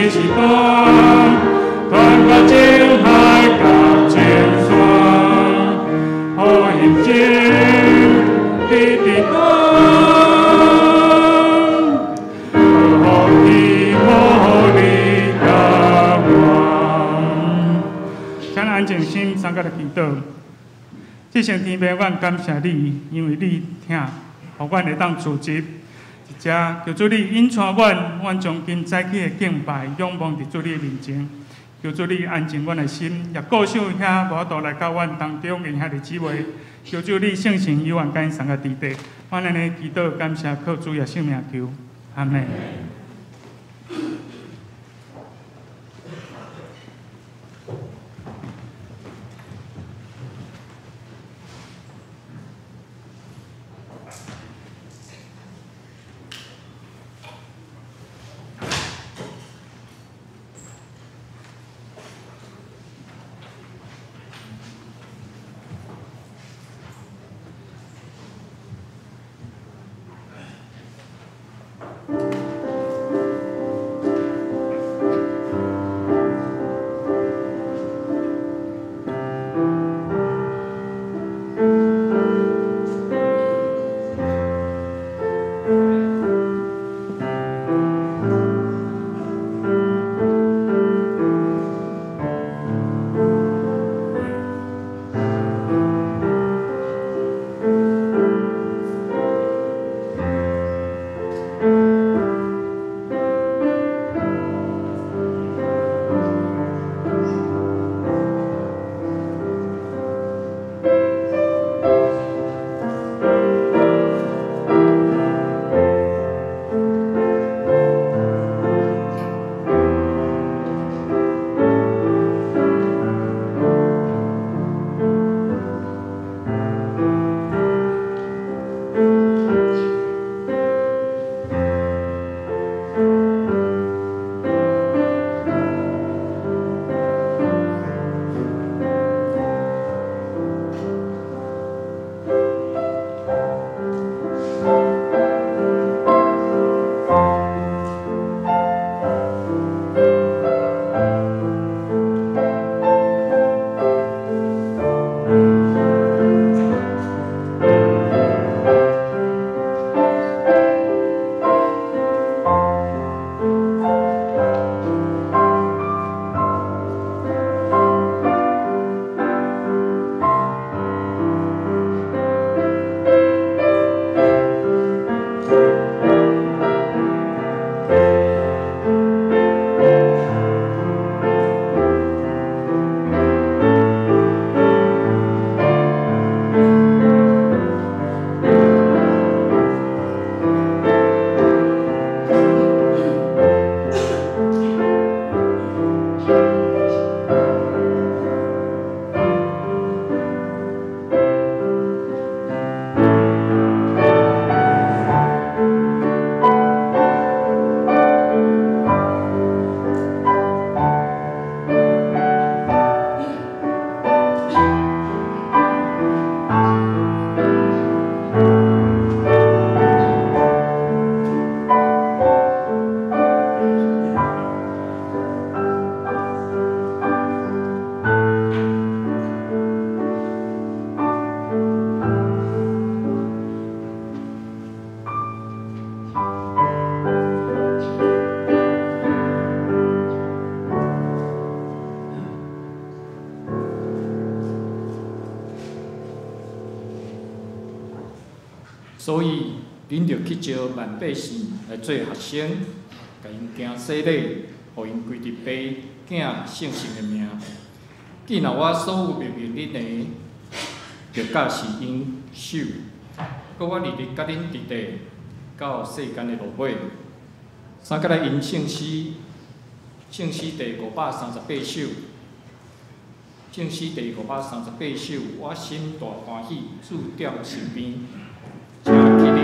是光，穿过情海甲情山，福音真直直讲，福气无你甲我。请咱安静心，三个来祈祷。至圣天父，阮感谢你，因为你疼，予阮会当聚集伫遮，求主你引带阮，阮将今早起的敬拜仰望伫主你的面前。求主你安静阮的心，也顾守遐无法度来到阮当中的兄弟姊妹。求主你圣神有缘甲𪜶三个伫地，阮按呢祈祷感谢，靠主耶稣名求，阿们。所以，恁著去招万百姓来做学生，共𪜶行洗礼，予𪜶归伫爸、囝、圣神的名。既若我所有命令恁的，著教示𪜶守。阁我日日佮恁伫咧，到世间的落尾。三角来吟圣诗，圣诗第538首。圣诗第538首，我心大欢喜，主踮身边。请起立。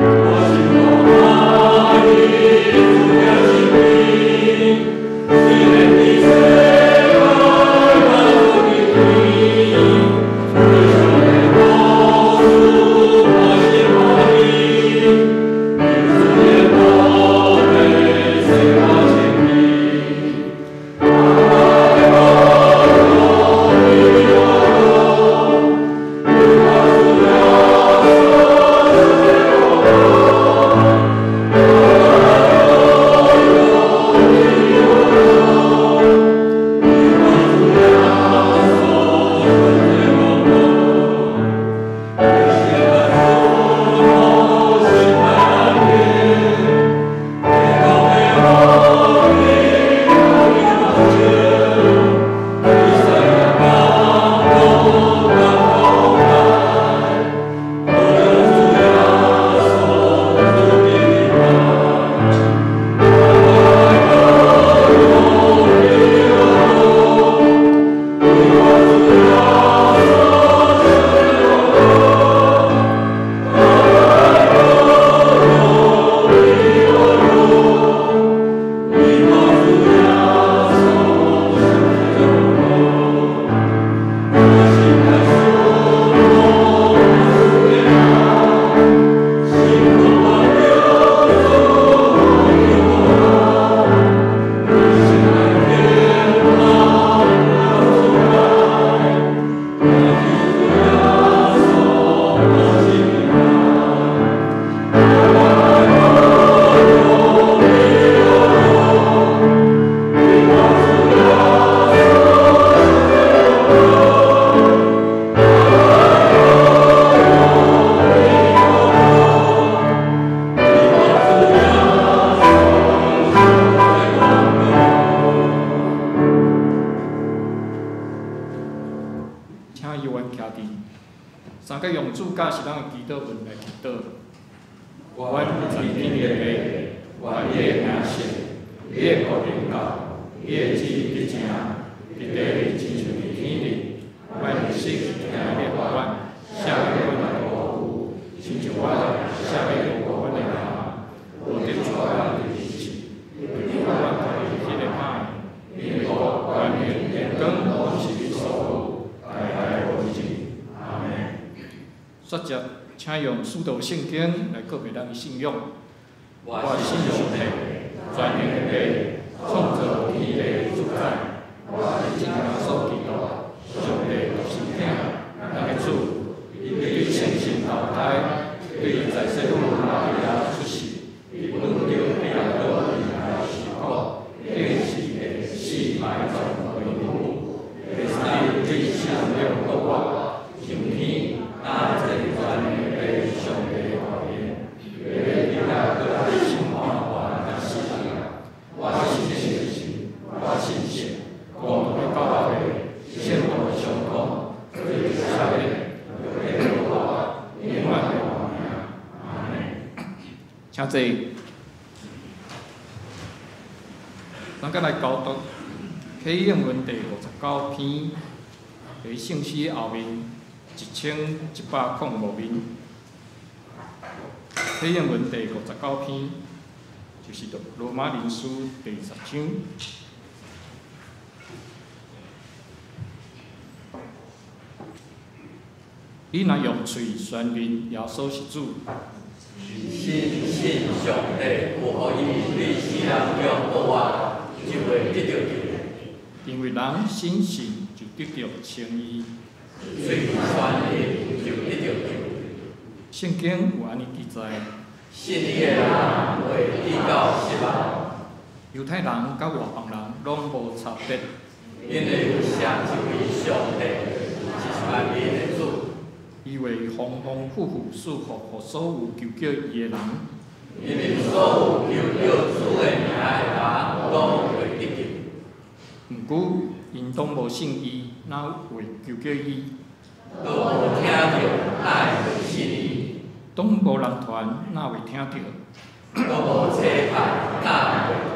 我心大欢喜，主踮身边，虽然伫世界万事不請約翰徛佇，三个用主教示咱的祈禱文來祈禱。阮在天的父，願你的名聖，你的國臨到，你的旨意得成，佇地裡親像佇天裡。阮的食今日予阮，赦免阮的過誤，親像阮赦免過阮的人，無得帶阮入試，救阮脫離彼个歹。因為國、權柄、榮光，攏是你所有，代代無盡。阿們。煞接，請用使徒聖經來告白咱的信仰。我信上帝，全能的父，創造天地的主宰。我信耶穌基督，上帝獨生子，咱的主，伊對聖神投胎，對在聖母瑪利亞出世，伊本丟彼拉多來受苦，釘死的死埋葬為母，第三日對死人中復活，升天，擔坐全能的上帝右邊，會欲來閣來審判活人佮死人。我信聖神，我信聖共同的教會，聖徒相通，罪赦免，肉體復活，永遠的活命。阿們。請坐。咱閣來交讀啟應文第59篇，佇聖詩後面1105面。啟應文第59篇，就是讀羅馬人書第10章。你若用喙宣認耶穌是主，深信上帝有予伊對死人中復活，就會得著救。因為人深信就得著稱義，喙宣認就得著救。聖經有按呢記載：信伊的人袂至到失望。猶太人佮外邦人攏無差別，因為有寫一位上帝是萬民的主。伊會豐豐富富賜福予所有求叫伊的人。因為所有求叫主的名的人，攏會得救。毋過，𪜶攏無信伊，哪會求叫伊？閣無聽著，哪會信伊？攏無人傳，哪會聽著？閣無差派，哪會傳？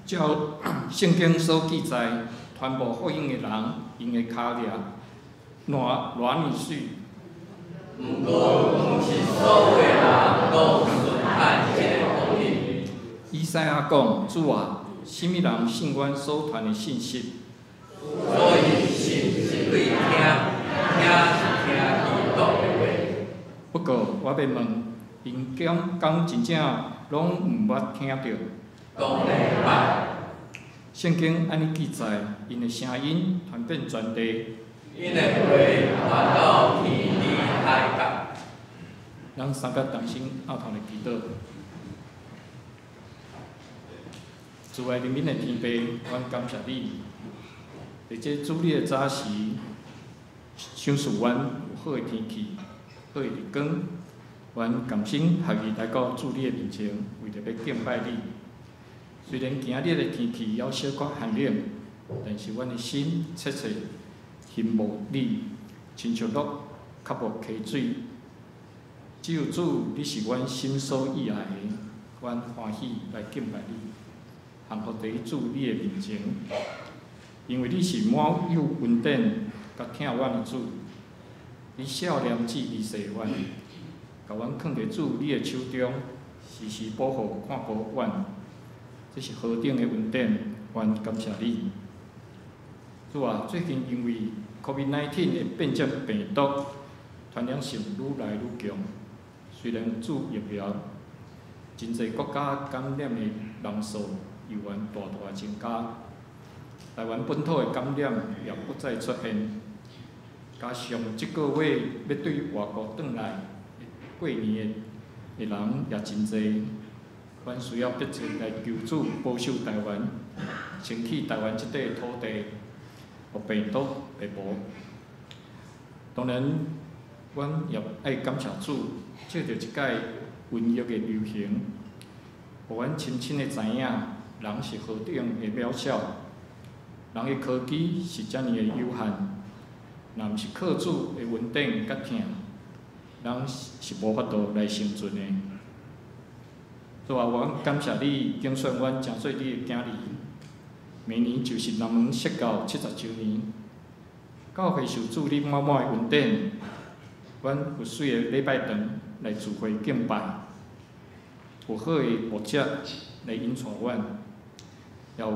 照聖經所記載，傳布福音的人，𪜶的跤跡偌偌爾媠。毋過，毋是所有的人攏順按這个福音。以賽亞講：主啊，啥物人信阮所傳的信息？所以信是對聽，聽是聽基督的話。不過，我欲問，𪜶敢敢真正攏毋捌聽著？當然捌。聖經按呢記載，𪜶的聲音傳遍全地，𪜶的話傳到天邊海角。咱三个同心僫頭來祈禱。慈愛憐憫的天父，阮感謝你，佇這主日的早時，賞賜阮有好的天氣、好的日光，阮甘心合意來到主你的面前，為著欲敬拜你。雖然今日的天氣猶小可寒冷，但是阮的心切切欣慕你，親像鹿渴慕溪水。只有主，你是阮心所意愛的，阮歡喜來敬拜你，降服佇主你的面前，因為你是滿有恩典佮疼阮的主，你笑臉子離世阮，共阮囥佇主你的手中，時時保護看顧阮，這是何等的恩典，阮感謝你。主啊，最近因為 COVID-19 的變種病毒傳染性愈來愈強，雖然有注疫苗，真濟國家感染的人數猶原大大增加，台灣本土的感染也不再出現，加上這個月欲對外國轉來過年的人也真濟，阮需要迫切來求主保守台灣，清去台灣這塊土地，予病毒袂無。當然，阮也愛感謝主，藉著這擺瘟疫的流行，予阮深深的知影，人是何等的渺小，人的科技是遮爾的有限，若毋是靠主的恩典佮疼，人是無法度來生存的。主啊，阮感謝你揀選阮成做你的囝兒。明年就是南門釋教70週年，教會受主你滿滿的恩典，阮有媠的禮拜堂來聚會敬拜，有好的牧者來引帶阮，也有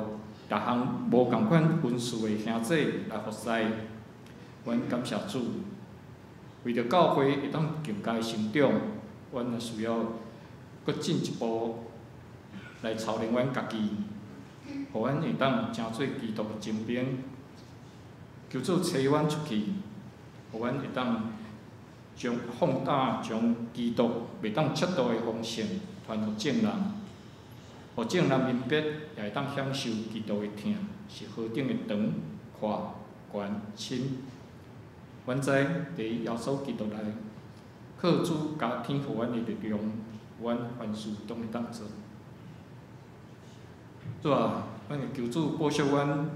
逐項無仝款恩賜的兄弟來服侍。阮感謝主，為著教會會當更加成長，阮也需要閣進一步來操練阮家己，予阮會當成做基督的精兵。求主差阮出去，予阮會當將放膽將基督袂當測度的豐盛傳予眾人，予眾人明白，也會當享受基督的疼是何等的長、闊、懸、深。阮知佇耶穌基督內，靠主加添予阮的力量，阮凡事攏會當做。主啊，阮會求主保守阮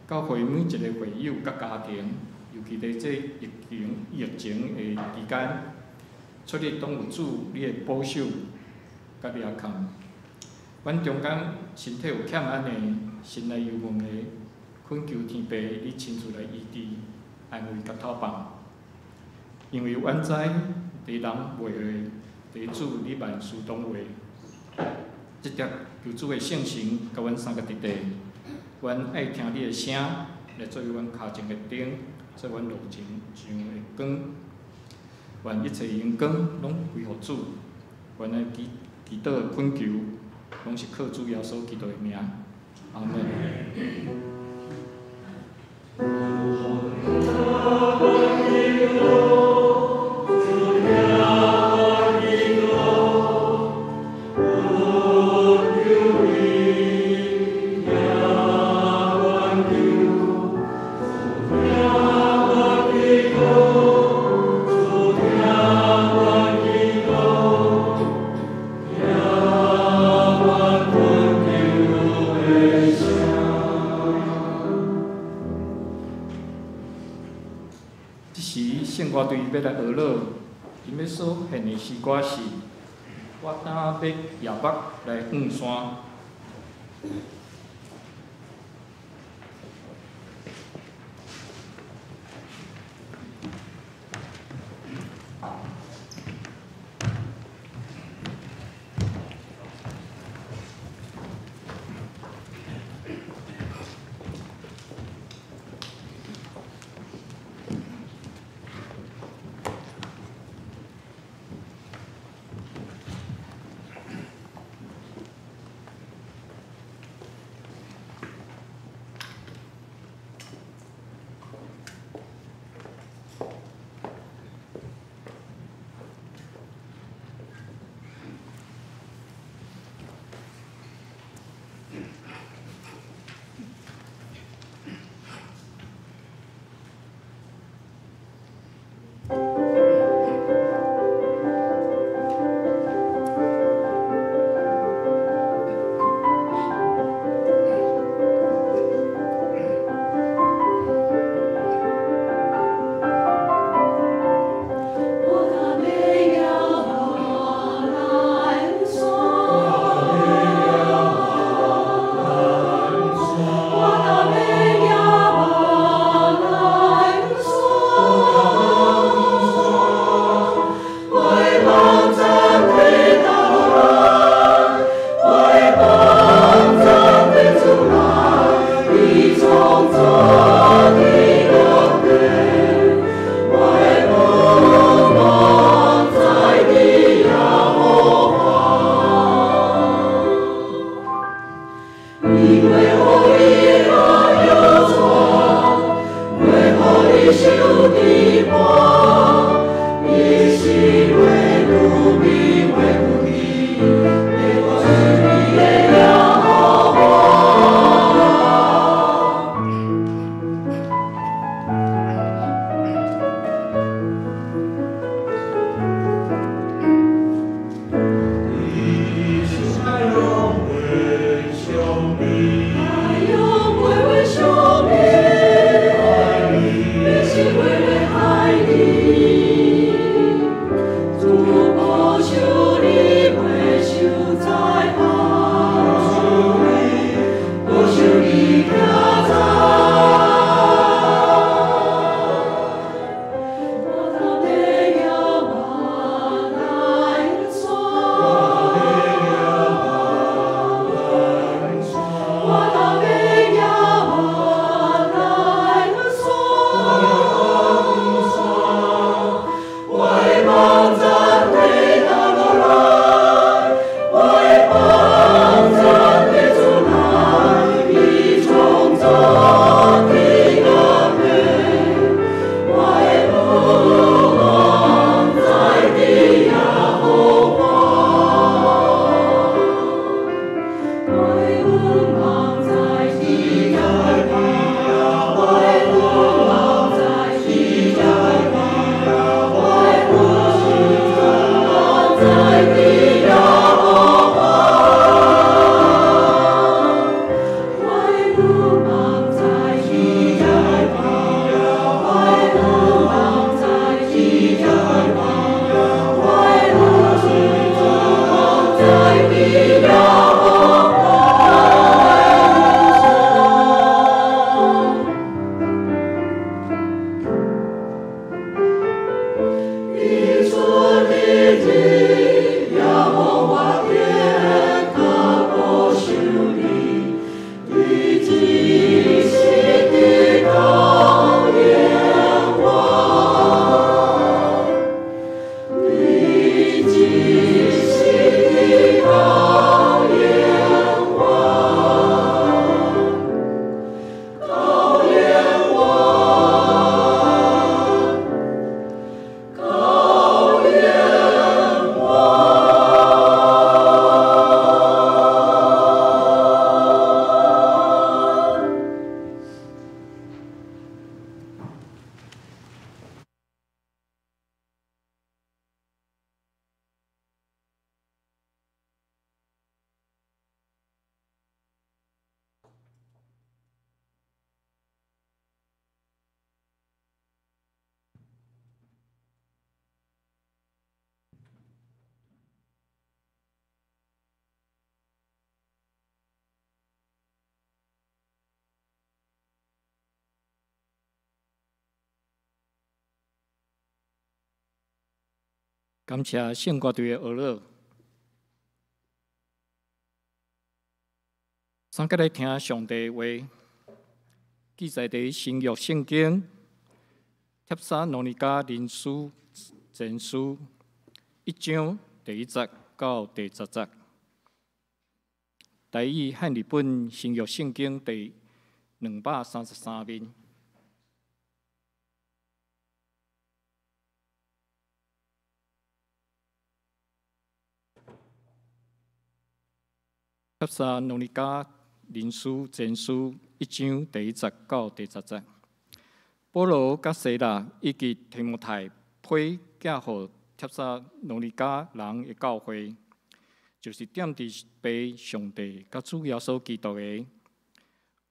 教會每一个會友佮家庭，尤其佇這疫情的期間，出入攏有主你的保守佮掠控。阮中間身體有欠安的、心內憂悶的，懇求天父你親自來醫治、安慰佮透放。因為阮知佇人袂會，佇主你萬事攏會。這帖求主的聖神佮阮三個佇地，阮愛聽你的聲，來做阮跤前的燈，做阮路程上的光。願一切榮光攏歸予主。阮的祈禱懇求，攏是靠主耶穌基督的名。阿門。這時，聖歌隊欲來學樂，𪜶欲所獻的詩歌是：我今欲舉目來向山。感謝聖歌隊的學樂。三個來聽上帝話，記載佇新約聖經帖撒羅尼迦人書前書一章第一節到第十節。台語漢譯本新約聖經第233面。帖撒羅尼迦人書前書一章第一節到第十節，保羅佮西拉以及提摩太批寄予帖撒羅尼迦人的教會，就是踮佇父上帝佮主耶穌基督的，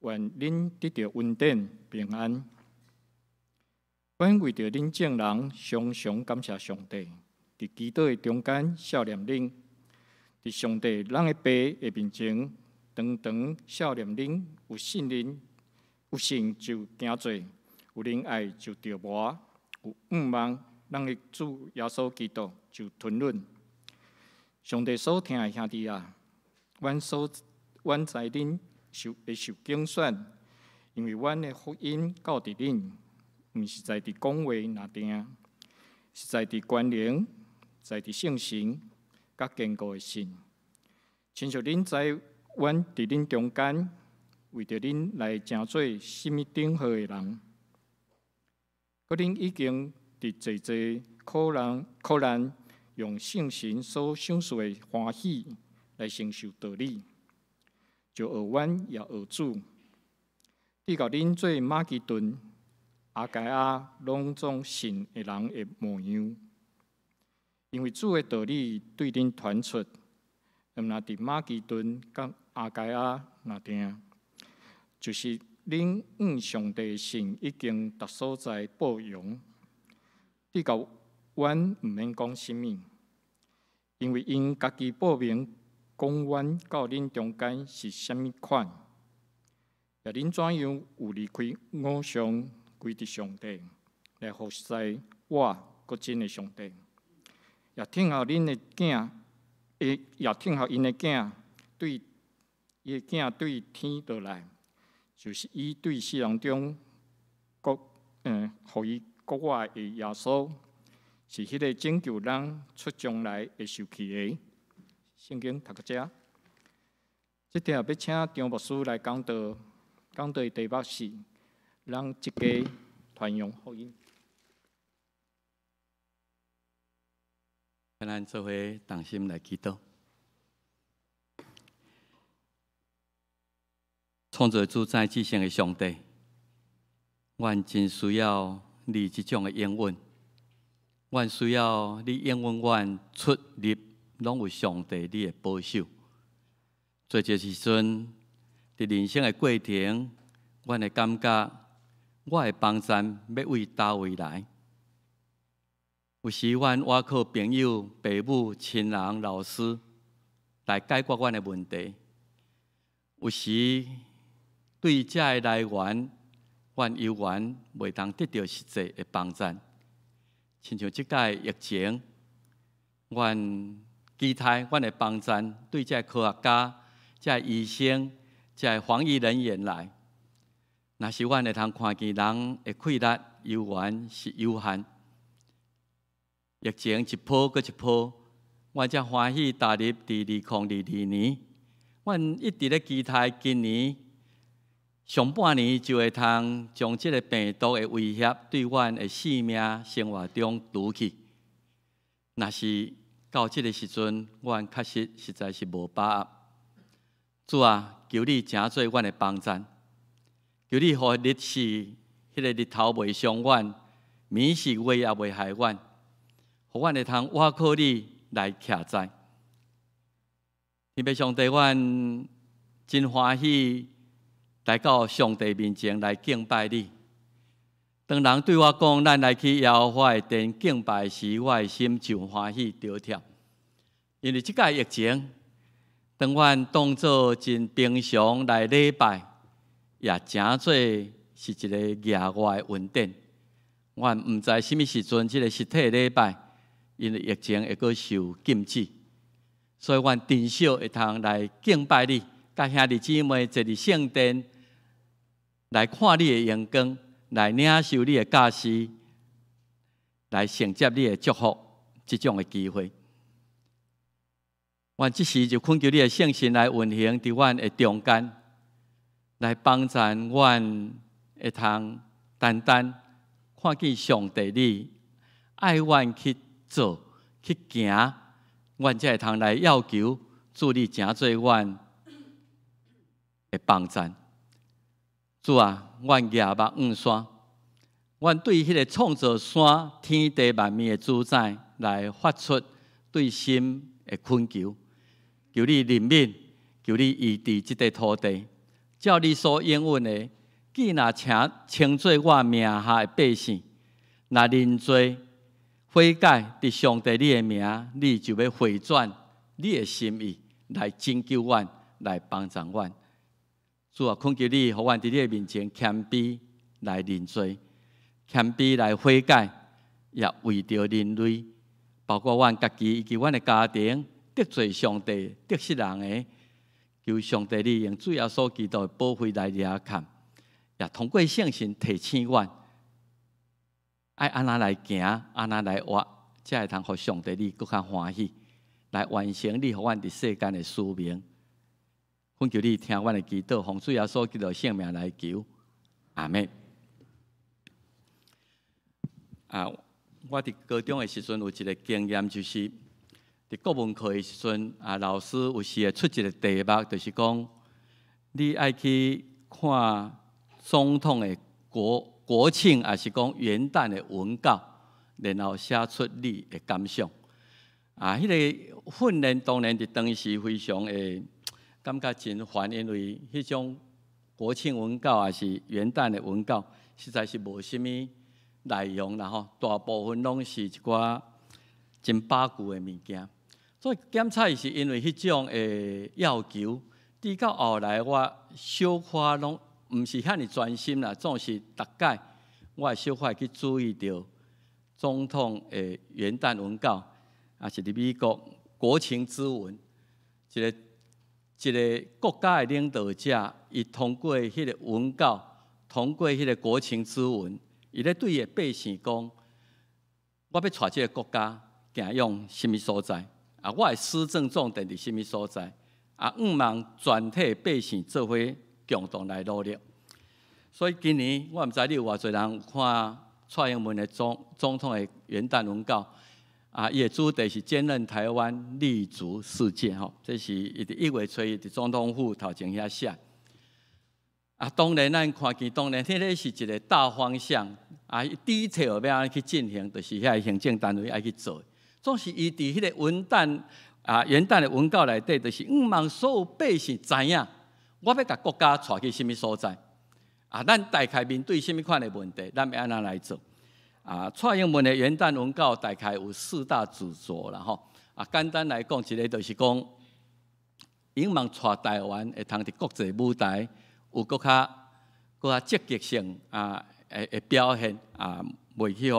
願恁得著恩典平安。阮為著恁眾人，常常感謝上帝，佇祈禱的中間數念恁。佇上帝咱的父的面前，常常數念恁有信任、有信就行做，有仁愛就著磨，有向望咱的主耶穌基督就吞忍。上帝所疼的兄弟啊，阮知恁受會受揀選，因為阮的福音到佇恁，毋是在佇講話爾定，是在佇權能，在佇聖神佮堅固的信，親像恁知，阮佇恁中間，為著恁來成做啥物等號的人。閣恁已經佇濟濟苦難，用聖神所賞賜的歡喜來承受道理，就學阮也學主。直到恁做馬其頓、亞該亞攏總信的人的模樣。因為主的道理對恁傳出，毋若佇馬其頓佮亞該亞爾定，就是恁向上帝的信已經逐所在報揚。直到阮毋免講啥物，因為𪜶家己報名講阮到恁中間是啥物款，也恁怎樣有離開偶像，歸佇上帝來服侍活閣真的上帝。也聽候恁的囝，也聽候𪜶的囝對伊的囝對天落來，就是伊對死人中國，予伊復活的耶穌，是彼个拯救咱出將來會受氣的。聖經讀到遮，這帖欲請張牧師來講道，講道的題目是“咱這家傳揚福音”。咱做伙同心來祈禱。創造主宰至聖的上帝，阮真需要你這種的應允，阮需要你應允阮出入攏有上帝你的保守。做這時陣，佇人生的過程，阮會感覺我的幫贊欲為佗位來？有時阮倚靠朋友、爸母、親人、老師來解決阮的問題。有時對這个來源，阮猶原袂當得著實際的幫贊。親像這擺疫情，阮期待阮的幫贊對這个科學家、這个醫生、這个防疫人員來。若是阮會通看見人的氣力猶原是有限。疫情一波閣一波，阮才歡喜踏入佇2022年。阮一直咧期待今年上半年就會通將這个病毒的威脅對阮的性命生活中除去。若是到這个時陣，阮確實實在是無把握。主啊，求你成做阮的幫贊，求你予日時彼个日頭袂傷阮，暝時月也袂害阮。予阮會通倚靠你來徛在。天父上帝，阮真歡喜來到上帝面前來敬拜你。當人對我講，咱來去耶和華的殿敬拜時，我的心就歡喜著跳。因為這擺疫情，當阮當做真平常來禮拜，也誠做是一个額外的恩典。阮毋知啥物時陣，這个實體禮拜因為疫情會閣受禁止，所以阮真少會通來敬拜你，佮兄弟姊妹坐佇聖殿來看你的榮光，來領受你的教示，來承接你的祝福，這種的機會。阮這時就懇求你的聖神來運行佇阮的中間，來幫助阮會通單單看見上帝你愛阮去做去行，阮才會通來要求主你成做阮的幫贊。主啊，阮舉目向山，阮對彼個創造山天地萬物的主宰來發出對心的懇求，求你憐憫，求你醫治這塊土地。照你所應允的，既若請稱做我名下的百姓，若認罪悔改，佇上帝你的名，你就欲回轉你的心意來拯救阮，來幫助阮。主啊，懇求你，予阮佇你的面前謙卑來認罪，謙卑來悔改，也為著人類，包括阮家己以及阮的家庭得罪上帝、得失人的，求上帝你用主耶穌基督的寶血來遮蓋，也通過聖神提醒阮，愛按怎來行，按怎來活，才會通予上帝你閣較歡喜，來完成你予阮佇世間的使命。懇求你聽阮的祈禱，奉主耶穌基督聖名來求，阿們。啊，我佇高中的時陣有一個經驗，就是佇國文課的時陣，啊，老師有時會出一個題目，就是講你愛去看總統的國慶，抑是講元旦的文告，然後寫出你的感想。啊，彼個訓練當然佇當時非常會感覺真煩，因為彼種國慶文告抑是元旦的文告，實在是無啥物內容啦吼，大部分攏是一寡真八股的物件。所以檢查是因為彼種的要求，直到後來我小可攏毋是遐爾專心啦，總是逐擺我會小可去注意著總統的元旦文告，抑是佇美國國情諮文，一個一個國家的領導者，伊通過彼個文告，通過彼個國情諮文，伊咧對伊的百姓講：我欲帶這個國家行向啥物所在？啊，我的施政重點佇啥物所在？啊，向望全體百姓做伙共同來努力。所以今年我毋知你有偌濟人有看蔡英文的總統的元旦文告。啊，伊的主題是堅韌臺灣，立足世界，吼，這是伊佇1月初一佇總統府頭前遐寫。啊，當然咱看見，當然彼个是一個大方向，啊，detail 欲按怎去進行，就是遐個行政單位愛去做。總是伊佇彼個文旦啊元旦的文告內底，就是向望所有百姓知影，我欲共國家帶去啥物所在。啊，咱大概面對啥物款的問題，咱欲按怎來做？啊，蔡英文的元旦文告大概有四大主軸啦吼。啊，簡單來講，一個就是講，希望帶台灣會通佇國際舞台有閣較閣較積極性啊，會表現啊，袂去予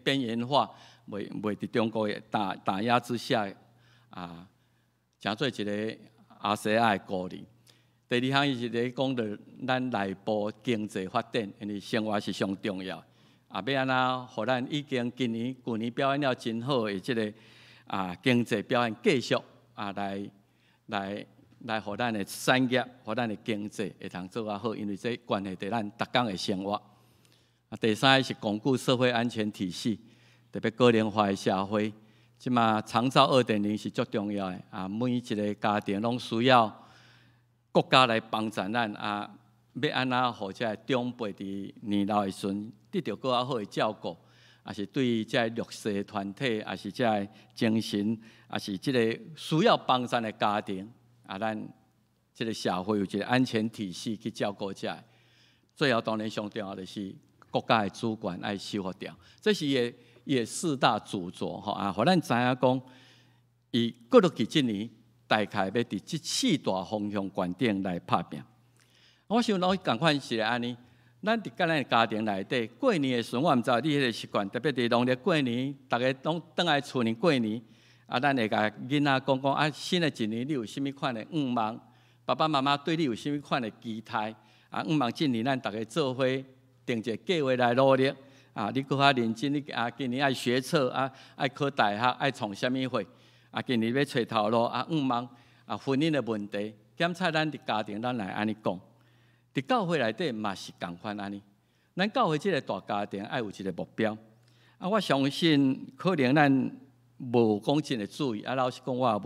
邊緣化，袂佇中國的打壓之下啊，成做一個亞細亞的孤兒。第二項伊是咧講著咱內部經濟發展，因為生活是上重要。啊，欲按怎，予咱已經今年、舊年表現了真好的這个啊經濟表現繼續啊來來來，予咱的產業、予咱的經濟會通做較好，因為這關係著咱逐工的生活。啊，第三个是鞏固社會安全體系，特別高齡化的社會，這馬長照2.0是足重要的啊，每一个家庭攏需要國家來幫助咱啊，欲按怎予這个長輩佇年老的時陣得著閣較好的照顧，抑是對這个弱勢團體，抑是這个精神，抑是這个需要幫助的家庭，啊，咱這个社會有一个安全體系去照顧這个。最後當然上重要就是國家的主權愛修復掉，這是伊的四大主軸吼啊，予咱知影講，伊過落去這年大概欲佇這四大方向觀點來拍拚。我想攏仝款是按呢，咱佇咱的家庭內底過年的時陣，我毋知你彼个習慣，特別佇農曆過年，逐家攏轉來厝裡過年，啊，咱會共囡仔講講啊，新的一年你有啥物款的願望？爸爸媽媽對你有啥物款的期待？啊，願望這年咱逐家做伙定一个計劃來努力。啊，你閣較認真，你啊，今年愛學測啊，愛考大學，愛創啥物貨？啊，今年欲揣頭路啊，願望啊，婚姻的問題，檢查咱佇家庭，咱來按呢講。佇教會內底嘛是仝款按呢。咱教會這个大家庭愛有一个目標。啊，我相信可能咱無講真會注意，啊，老實講我也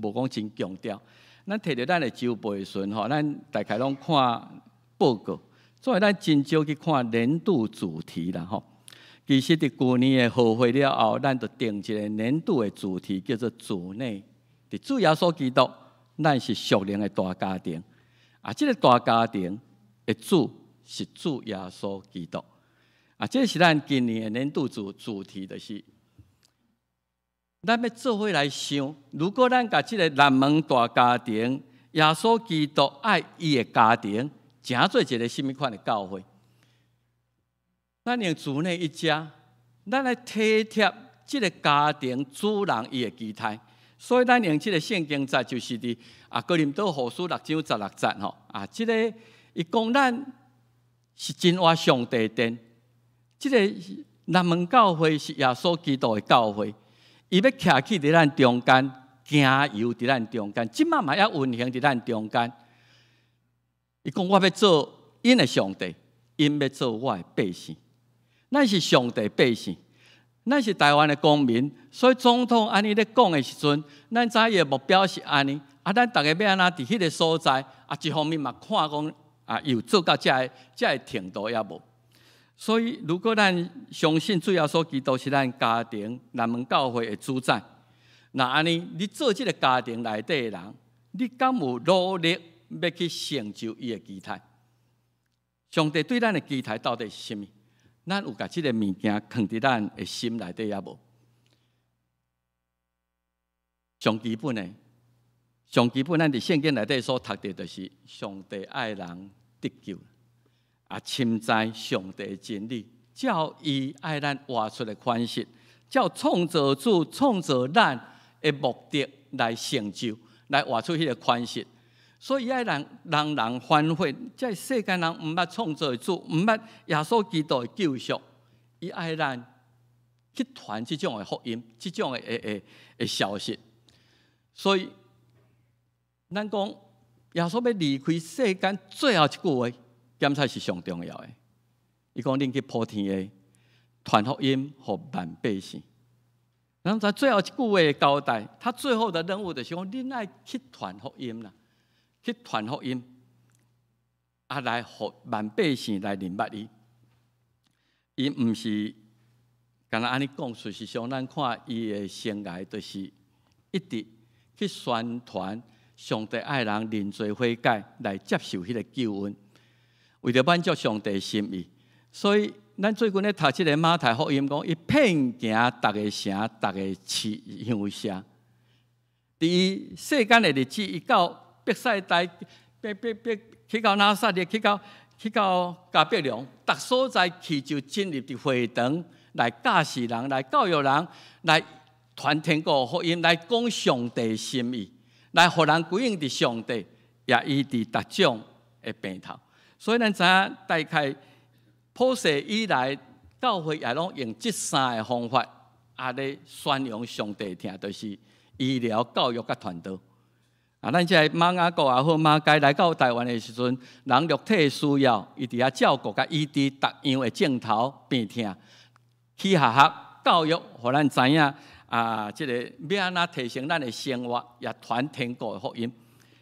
無講真強調。咱提著咱的週報的時陣吼，咱大概攏看報告，所以咱真少去看年度主題啦吼。其實佇舊年的號會了後，咱就定一个年度的主題，叫做主內。佇主耶穌基督，咱是屬靈的大家庭。啊，這个大家庭的主是主耶穌基督。啊，這是咱今年的年度主題，就是咱欲做伙來想，如果咱共這个南門大家庭，耶穌基督愛伊的家庭，成做一个啥物款的教會？咱用主內一家，咱來體貼這个家庭主人伊的期待。所以咱用這个聖經節，就是佇啊哥林多後書六章十六節吼啊，這个伊講咱是真活上帝殿，這个南門教會是耶穌基督的教會，伊欲徛起佇咱中間，行遊佇咱中間，這擺嘛猶運行佇咱中間。伊講我欲做𪜶的上帝，𪜶欲做我的百姓。咱是上帝百姓，咱是台灣的公民，所以總統按呢咧講的時陣，咱知伊的目標是按呢。啊，咱逐家欲按怎佇彼个所在？啊，一方面嘛看講啊，有做到這个程度猶無。所以，如果咱相信主耶穌基督是咱家庭南門教會的主宰，那按呢，你做這个家庭內底的人，你敢有努力欲去成就伊的期待？上帝對咱的期待到底是啥物？咱有共這个物件囥佇咱的心內底猶無？上基本的，上基本，咱佇聖經內底所讀著，就是上帝愛人得救，啊，深知上帝的真理，照伊愛咱活出的款式，照創造主創造咱的目的來成就，來活出彼个款式。所以愛人人人反悔，這世間人毋捌創造主，毋捌耶穌基督的救贖，伊愛咱去傳這種的福音，這種的消息。所以，咱講耶穌欲離開世間最後一句話，檢查是上重要的。伊講：恁去普天下傳福音予萬百姓。然後在最後一句話的交代，他最後的任務就是講：恁愛去傳福音啦。去傳福音，啊，來予萬百姓來認捌伊。伊毋是干焦按呢講，事實上，咱看伊的生涯，就是一直去宣傳上帝愛人認罪悔改，來接受彼个救恩，為著滿足上帝心意。所以，咱最近咧讀這个馬太福音，講伊遍行逐个城、逐个市鄉社。佇伊世間的日子，伊到伯賽大，別別別去到拿撒勒，去到迦百農，逐所在去就進入佇會堂來教示人，來教育人，來傳天國福音，來講上帝心意，來予人歸向佇上帝，也醫治逐種的病痛。所以咱知影，大概普世以來，教會也攏用這三个方法，啊咧宣揚上帝疼，就是醫療、教育佮傳道。啊，咱這个瑪雅各也好，馬偕來到台灣的時陣，人肉體的需要，伊佇遐照顧佮醫治逐樣的症頭病痛，去學校教育，予咱知影啊，這个欲按怎提升咱的生活，也傳天國的福音。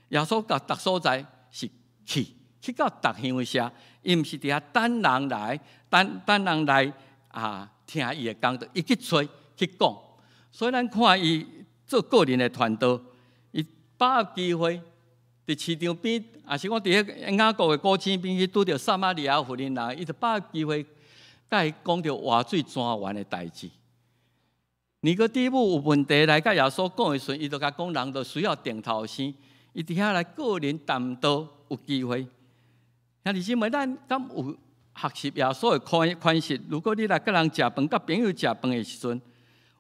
耶穌到逐所在是去到逐鄉社，伊毋是佇遐等人來，等等人來啊聽伊的講道，伊去揣去講。所以咱看伊做個人的傳道。把握機會，佇市場邊，抑是講佇彼雅各的古井邊去拄著撒瑪利亞婦人人，伊就把握機會，共伊講著活水泉源的代誌。尼哥底母有問題來共耶穌講的時陣，伊就共講人就需要重頭生，伊佇遐來個人談道有機會。兄弟姊妹，咱敢有學習耶穌的款式。如果你來佮人食飯、佮朋友食飯的時陣，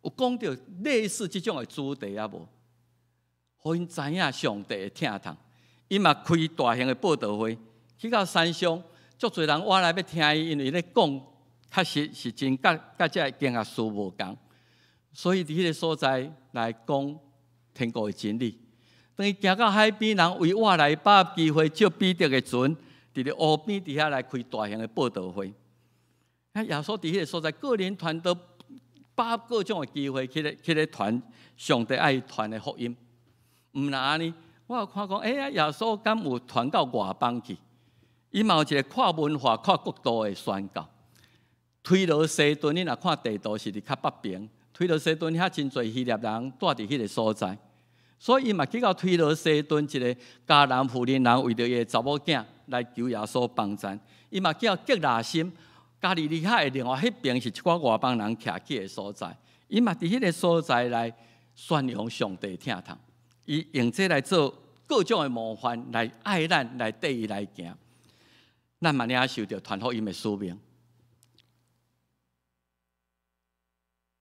有講著類似這種的主題啊無？予𪜶知影上帝的疼痛。伊嘛開大型的佈道會，去到山上，足濟人倚來欲聽伊，因為咧講確實是真佮這个經學書無仝，所以佇彼个所在來講天國的真理。當伊行到海邊，人為倚來把握機會，借彼得的船，佇咧湖邊佇遐來開大型的佈道會。啊，耶穌佇彼个所在，個人傳道，把握各種的機會去咧傳上帝愛傳的福音。毋但按呢，我有看講，欸呀，耶穌敢有傳到外邦去？伊嘛有一個跨文化、跨國度的宣教。推羅西頓，你若看地圖是佇較北邊。推羅西頓遐真濟希臘人蹛佇彼个所在，所以伊嘛去到推羅西頓一个迦南婦人人為著伊的查某囝來求耶穌幫贊。伊嘛去到革拉森，加利利海的另外彼邊是一寡外邦人徛起的所在。伊嘛佇彼个所在來宣揚上帝疼痛。伊用這來做各種的模範來愛咱，來綴伊來行。咱嘛領受著傳福音的使命。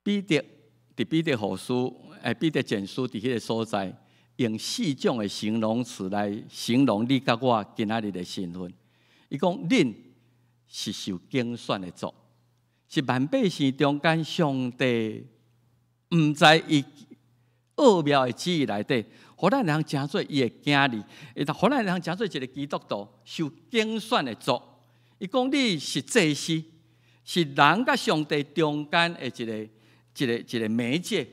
彼得佇彼得後書，彼得前書佇彼个所在，用四種的形容詞來形容你佮我今仔日的身份。伊講：恁是受揀選的族，是萬百姓中間上帝毋知伊奧妙的旨意內底，予咱人成做伊的囝兒，予咱人成做一个基督徒，受揀選的族。伊講你是祭司，是人佮上帝中間的一個媒介，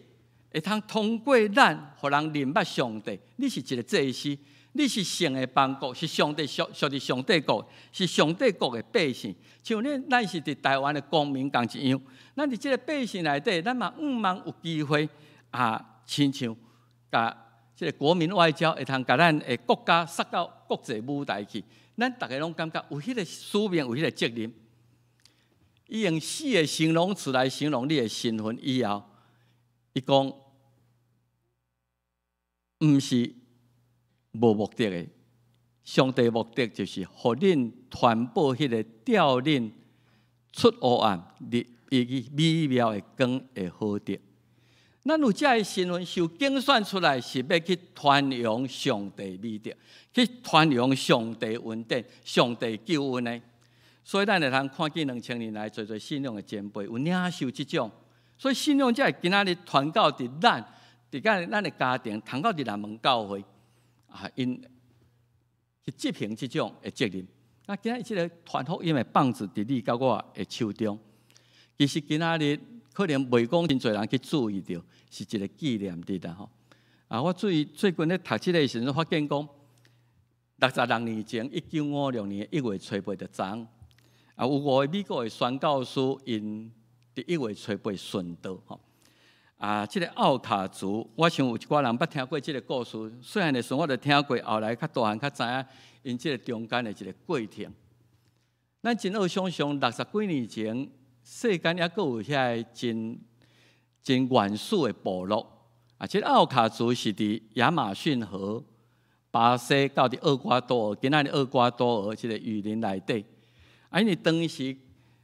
會通通過咱，予人認捌上帝。你是一个祭司，你是聖的邦國，是上帝屬佇上帝國，是上帝國的百姓。像恁，咱是佇台灣的公民仝一樣，咱佇這个百姓內底，咱嘛向望有機會啊，親像共這个國民外交，會通共咱的國家殺到國際舞台去。咱逐个攏感覺有彼个使命，有彼个責任。伊用四个形容詞來形容你的身份以後，伊講毋是無目的的，上帝目的就是予恁傳播彼个召恁出黑暗入伊美妙的光的好德。咱有這个身份受揀選出來，是欲去傳揚上帝美德，去傳揚上帝恩典、上帝救恩的。所以咱會通看見2000年來濟濟信仰的前輩有領受這種，所以信仰才會今仔日傳到佇咱，佇咱的家庭，傳到佇南門教會，啊，𪜶去執行這種的責任。啊，今仔日這个傳福音的棒子佇你佮我的手中，其實今仔日可能袂講真濟人去注意著，是一个紀念日啦吼。啊，我注意最近咧讀這个時陣，發現講66年前，1956年1月初8的昨，啊，有五个美國的宣教師，𪜶佇1月初8殉道吼。啊，這个奧卡族，我想有一寡人捌聽過這个故事。細漢的時陣我就聽過，後來較大漢較知影𪜶這个中間的一个過程。咱真好想像60幾年前，世間猶閣有遐个真真原始的部落。啊，這个奧卡族是佇亞馬遜河、巴西到佇厄瓜多爾，今仔日厄瓜多爾這个雨林內底。啊，因為當時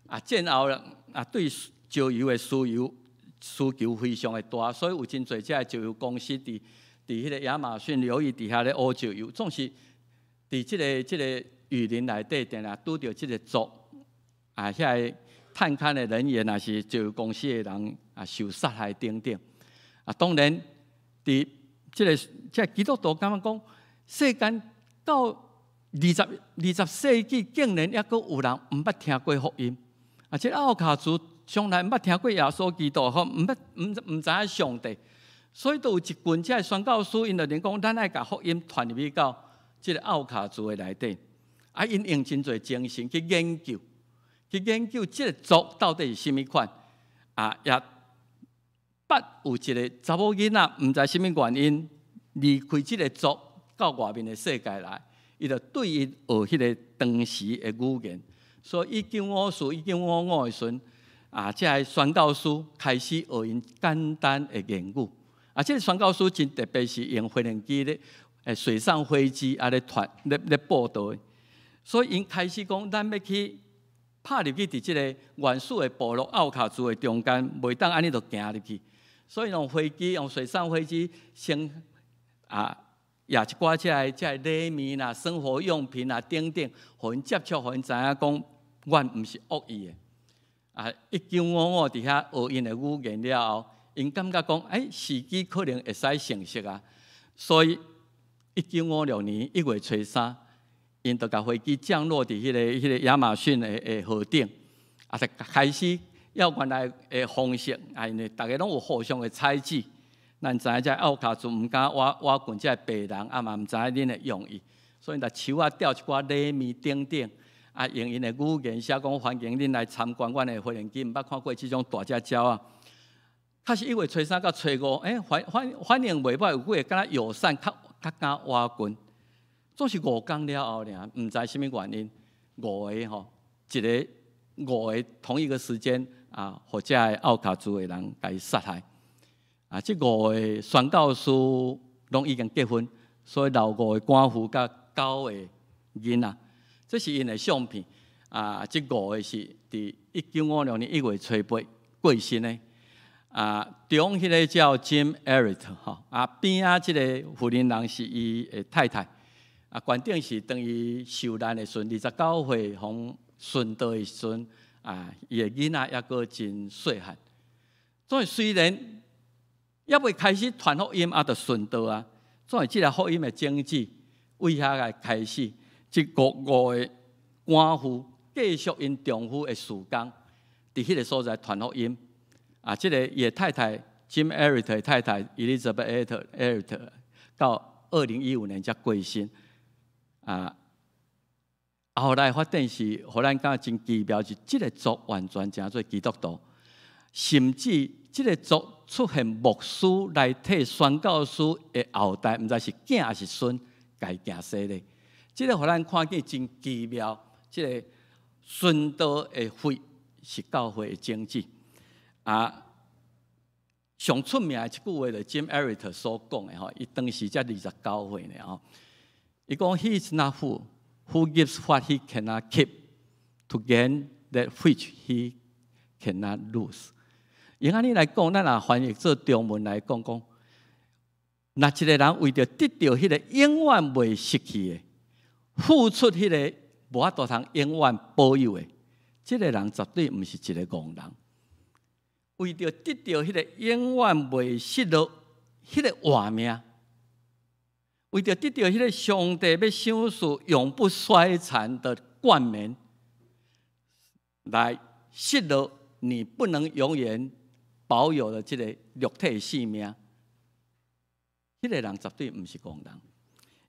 啊戰後啊對石油的需求非常的大，所以有真濟這个石油公司佇彼个亞馬遜流域佇遐咧挖石油，總是佇這個雨林內底，定定拄著這个族啊，遐个探勘的人員，抑是石油公司的人啊，受殺害等等。啊，當然，佇這個基督徒感覺講，世間到20世紀，竟然猶閣有人毋捌聽過福音。啊，這个奧卡族從來毋捌聽過耶穌基督，吼，毋捌毋知影上帝，所以都有一群這个宣教師，𪜶就連講，咱愛共福音傳入去到這个奧卡族的內底。啊，𪜶用真濟精神去研究，去研究這个族到底是啥物款。啊，也捌有一个查某囡仔，毋知啥物原因離開這个族到外面的世界來，伊就對𪜶學彼个當時的語言。所以1954、1955的時陣，啊，這个宣教師開始學𪜶簡單的言語。啊，這个宣教師真特別，是用飛行機咧，水上飛機啊咧傳咧咧報道的。所以𪜶開始講，咱欲去拍入去佇這个原始的部落奧卡族的中間，袂當按呢就行入去，所以用飛機，用水上飛機先啊，掖一寡這个禮物啦、生活用品啊等等，予𪜶接觸，予𪜶知影講，阮毋是惡意的。啊，1955佇遐學𪜶的語言了後，𪜶感覺講，欸，時機可能會使成熟啊，所以1956年1月初3，𪜶就共飛機降落佇彼個亞馬遜的河頂，啊，就開始用原來的方式，啊，因為逐家攏有互相的猜忌，咱知影這奧卡族毋敢倚倚近這白人，啊嘛毋知影恁的用意，所以就樹仔吊一寡禮物等等，啊，用𪜶的語言寫講歡迎恁來參觀阮的飛行機，毋捌看過這種大隻鳥仔。確實1月初3到初五，欸，反應袂歹，有幾个敢若友善，較敢倚近。總是5工了後爾，毋知啥物原因，五个吼，一个五个同一個時間啊，予這个奧卡族的人共伊殺害。啊，這五個宣教師攏已經結婚，所以留五個寡婦佮九個囡仔。這是𪜶的相片。啊，這五個是佇1956年1月初8過身的。啊，中彼个叫 Jim Elliot 吼，啊，邊仔這个婦人人是伊的太太。啊，懸頂是當伊受難的時陣，29歲予殉道的時陣，啊，伊的囡仔猶閣真細漢。所以雖然猶未開始傳福音，啊，就殉道啊。所以這个福音的種子為遐來開始，這五個寡婦繼續𪜶丈夫的事工，佇彼个所在傳福音。啊，這个伊的太太 Jim Elliot 的太太 Elizabeth Elliot 到2015年才過身。啊，後來發展是，予咱感覺真奇妙，是這个族完全成做基督徒，甚至這个族出現牧師來替宣教師的後代，毋知是囝抑是孫，共伊行洗禮。這个予咱看見真奇妙，這个殉道的血是教會的種子。啊，上出名的一句話，就 Jim Elliot 所講的吼，伊當時才29歲呢吼。伊講：He is not fool who gives what he cannot keep to gain that which he cannot lose。用按呢來講，咱若翻譯做中文來講，講，若一个人為著得著彼个永遠袂失去的，付出彼个無法度通永遠保有的，這个人絕對毋是一个戇人。為著得著彼个永遠袂失落彼个活命，為著得著彼个上帝要賞賜永不衰殘的冠冕，來失落你不能永遠保有的這个肉體性命，彼个人絕對毋是戇人。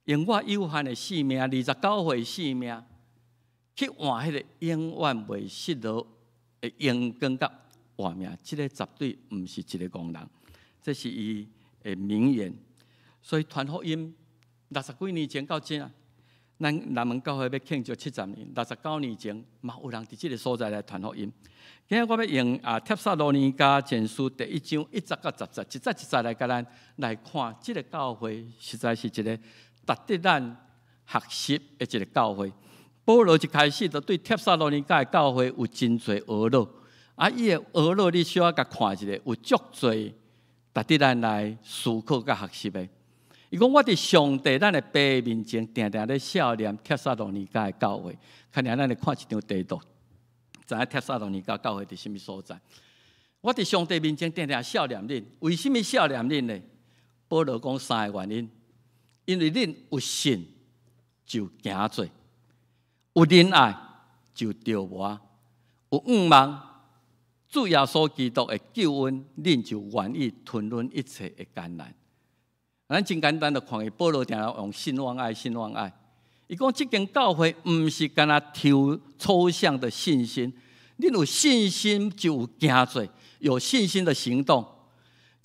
用我有限的性命，29歲性命，去換彼个永遠袂失落的榮光佮活命，這个絕對毋是一个戇人。這是伊的名言。所以傳福音60幾年前到這，咱南門教會欲慶祝70年，69年前嘛有人佇這个所在來傳福音。今日我欲用啊帖撒羅尼迦前書第一章1節到10節，一節一節來共咱來看，這个教會實在是一个值得咱學習的一个教會。保羅一開始就對帖撒羅尼迦的教會有真濟呵咾，啊，伊的呵咾你小可共看一下，有足濟值得咱來思考佮學習的。伊講我佇上帝咱的父面前，定定咧想念帖撒羅尼迦的教會。看下咱來看一張地圖，知影帖撒羅尼迦教會佇啥物所在。我佇上帝面前定定想念恁，為啥物想念恁呢？保羅講三个原因：因為恁有信就行做，有仁愛就著魔，有向望主耶穌基督的救恩，恁就願意吞忍一切的艱難。咱真簡單就看見保羅定定用信望愛，信望愛。伊講這間教會毋是干焦抽象的信心，恁有信心就有行做，有信心的行動。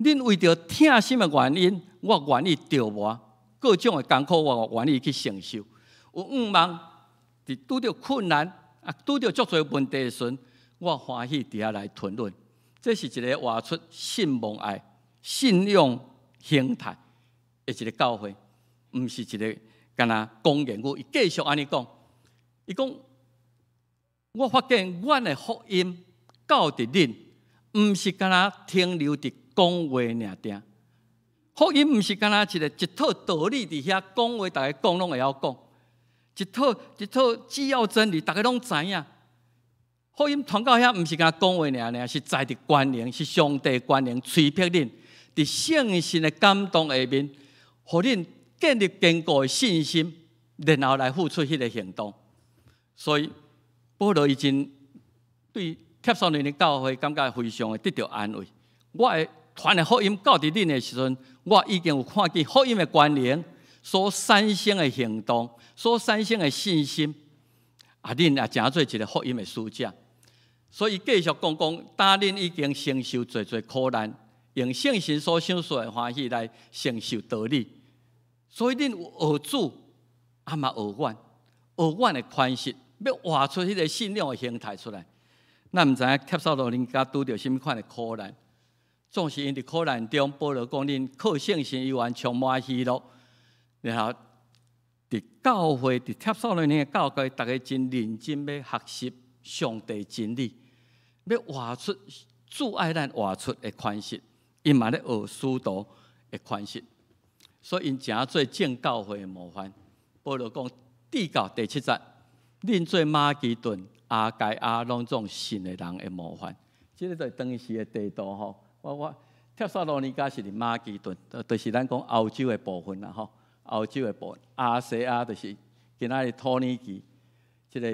恁為著疼心的原因，我願意著魔，各種的艱苦我願意去承受。有向望，佇拄著困難啊，拄著足濟問題的時陣，我歡喜佇遐來吞忍。這是一个活出信望愛、信仰形態的一个教會，毋是一个干焦講言語。伊繼續按呢講，伊講我發現阮的福音到佇恁，毋是干焦停留佇講話爾定。福音毋是干焦一個一套道理佇遐講話，逐家講攏會曉講。一套一套只要真理，逐家攏知影。福音傳到遐，毋是干焦講話爾爾，是在佇權能，是上帝權能催迫恁，佇聖神的感動下面，予恁建立堅固的信心，然後來付出彼個行動。所以保羅伊真對帖撒羅尼迦教會感覺非常的得著安慰。我會傳的福音到佇恁的時陣，我已經有看見福音的權能所產生的行動，所產生的信心，啊，恁也成做一個福音的使者。所以繼續講講，當恁已經承受濟濟苦難，用聖神所賞賜的歡喜來承受道理。所以恁有學主，啊嘛學阮，學阮的款式，欲活出彼個信仰的形態出來。咱毋知影帖撒羅尼迦拄著啥物款的苦難，總是𪜶佇苦難中，保羅講恁靠聖神猶原充滿喜樂，然後佇教會，佇帖撒羅尼迦教會，逐家真認真欲學習上帝真理，欲活出主愛咱活出的款式，𪜶嘛咧學使徒的款式，所以𪜶成做眾教會的模範。保羅講，至到第七節，恁做馬其頓、亞該亞攏總信的人的模範。這個就是當時的地圖吼。我帖撒羅尼迦是佇馬其頓，就是咱講歐洲的部分啦吼。歐洲的部分，亞細亞就是今仔日土耳其，這個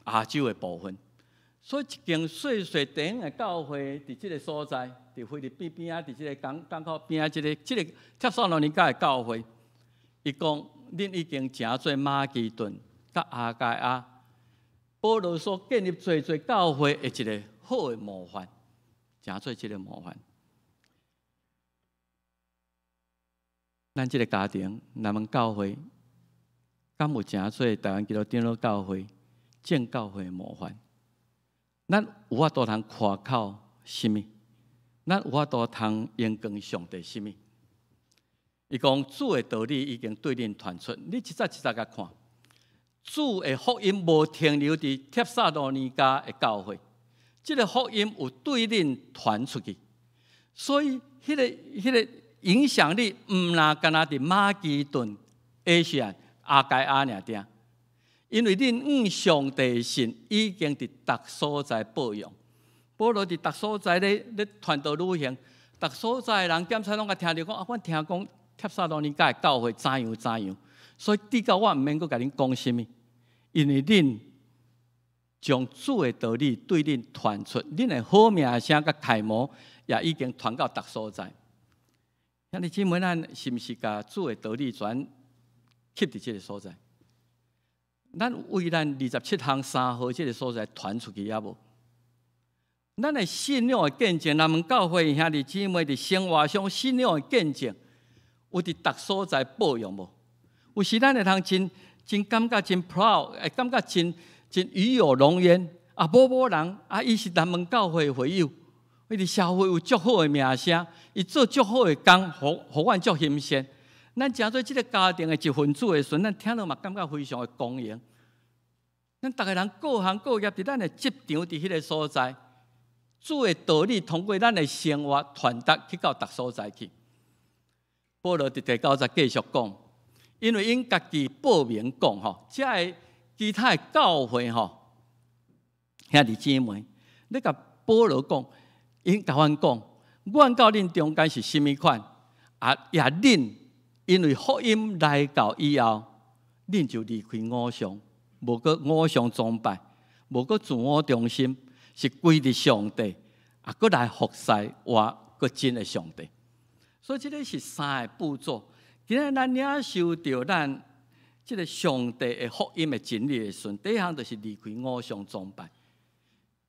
亞洲的部分。所以一間細細地方的教會，佇這個所在，佇菲律賓邊仔，佇這個港口邊仔，這個帖撒羅尼迦的教會，伊講恁已經成做馬其頓佮亞該亞，保羅所建立濟濟教會的一個好的模範，成做這個模範。咱這個家庭，咱們教會，敢有成做台灣基督長老教會眾教會的模範？咱有法度通誇口啥物？咱有法度通榮光上帝啥物？伊講主的道理已經對恁傳出，你一節一節共看，主的福音無停留佇帖撒羅尼迦的教會，這個福音有對恁傳出去，所以彼個影響力毋若干焦佇馬其頓、亞細亞、亞該亞爾定，因為恁向上帝信已經佇逐所在報揚。保羅佇逐所在咧傳道旅行，逐所在的人檢查攏共聽著講，啊，阮聽講帖撒羅尼迦的教會怎樣怎樣，所以至到我毋免閣共恁講啥物，因為恁將主的道理對恁傳出，恁的好名聲佮楷模也已經傳到逐所在。兄弟姊妹，咱是毋是共主的道理全吸佇這个所在？咱為咱27巷3號這个所在傳出去猶無？咱的信仰的見證，咱們教會兄弟姊妹佇生活上信仰的見證，有佇逐所在報揚無？有時咱會通真真感覺真 proud，會感覺真真與有榮焉啊！某某人啊，伊是咱們教會會友，伊佇社會有足好的名聲，伊做足好的工，予阮足欣羨。咱成做這个家庭的一份子的時陣，咱聽著嘛感覺非常的光榮。咱逐个人各行各業，佇咱的職場，佇彼个所在，主的道理通過咱的生活傳達去到逐所在去。保羅佇第九節繼續講，因為𪜶家己報名講吼，這个其他的教會吼，兄弟姊妹，你共保羅講，𪜶共阮講，阮到恁中間是啥物款？啊，也恁因為福音來到以後，恁就離開偶像，無閣偶像崇拜，無閣自我中心，是歸佇上帝，啊，閣來服侍活閣真的上帝。所以這个是三個步驟。今仔咱領受著咱這个上帝的福音的真理的時陣，第一項就是離開偶像崇拜。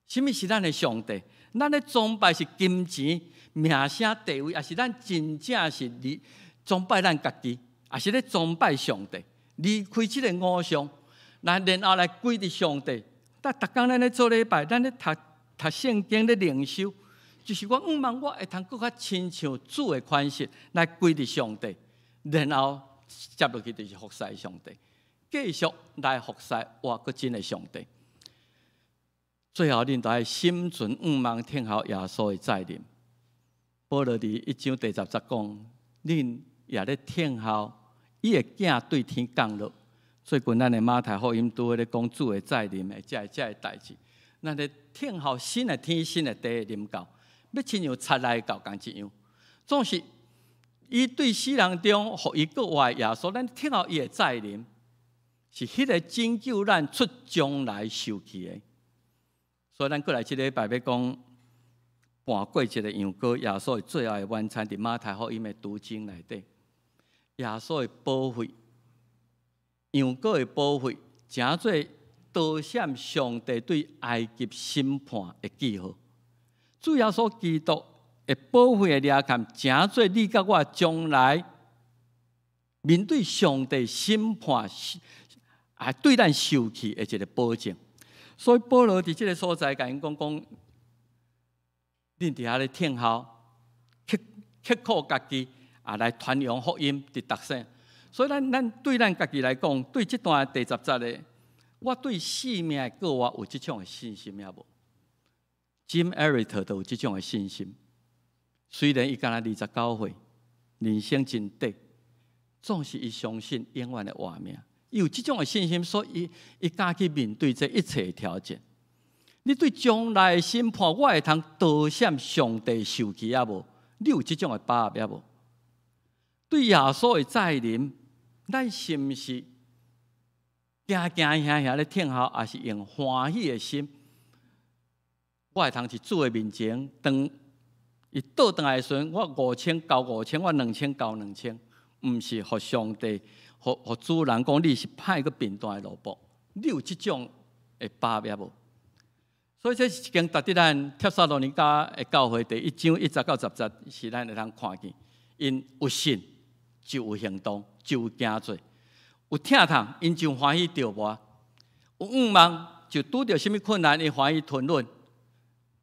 啥物是咱的上帝？咱咧崇拜是金錢、名聲、地位，抑是咱真正是離崇拜咱家己，抑是咧崇拜上帝？離開這个偶像，咱然後來歸佇上帝。但逐工咱咧做禮拜，咱咧讀讀聖經咧靈修，就是我向望我會通閣較親像主的款式來歸佇上帝，然後接落去就是服侍上帝。繼續來服侍活閣真的上帝。最後，恁都愛心存向望，等候耶穌的再臨。保羅佇一章第十節講，恁也咧等候伊的囝對天降落。最近咱的馬太福音拄好咧講主的再臨的這个代誌，咱咧等候新的天新的地的臨到，欲親像賊來到仝一樣。總是伊對死人中予伊閣活的耶穌，咱等候伊的再臨，是彼个拯救咱出將來受氣的。所以咱過來這禮拜欲講盤過一个羊羔，耶穌的最後的晚餐，佇馬太福音的讀經內底，耶穌的寶血，羊羔的寶血，成做逃閃上帝對埃及審判的記號。主耶穌基督的寶血的掠砍，成做你佮我將來面對上帝審判，啊，對咱受氣的一个保證。所以保羅佇這个所在，共𪜶講講，恁佇遐咧等候，刻刻苦家己啊，來傳揚福音佇逐省。所以咱對咱家己來講，對這段第十節的，我對生命的過活有這種的信心抑無？Jim Elliot 都有這種的信心。雖然伊敢若29歲，人生真短，總是伊相信永遠的活命。伊有這種的信心，所以伊敢去面對這一切的挑戰。你對將來的審判，我會通逃閃上帝受氣抑無？你有這種的把握抑無？對耶穌的再臨，咱是毋是驚驚嚇嚇咧等候，抑是用歡喜的心？我會通佇主的面前，當伊倒轉來的時陣，我五千交五千，我兩千交兩千，毋是予上帝、予主人講你是歹閣貧惰的奴僕，你有這種的把握無？所以這是一間值得咱帖撒羅尼迦的教會第一章一節到十節，是咱會通看見，𪜶有信就有行動，就有行做；有疼痛，𪜶就歡喜著磨；有向望，就拄著啥物困難，𪜶歡喜吞忍。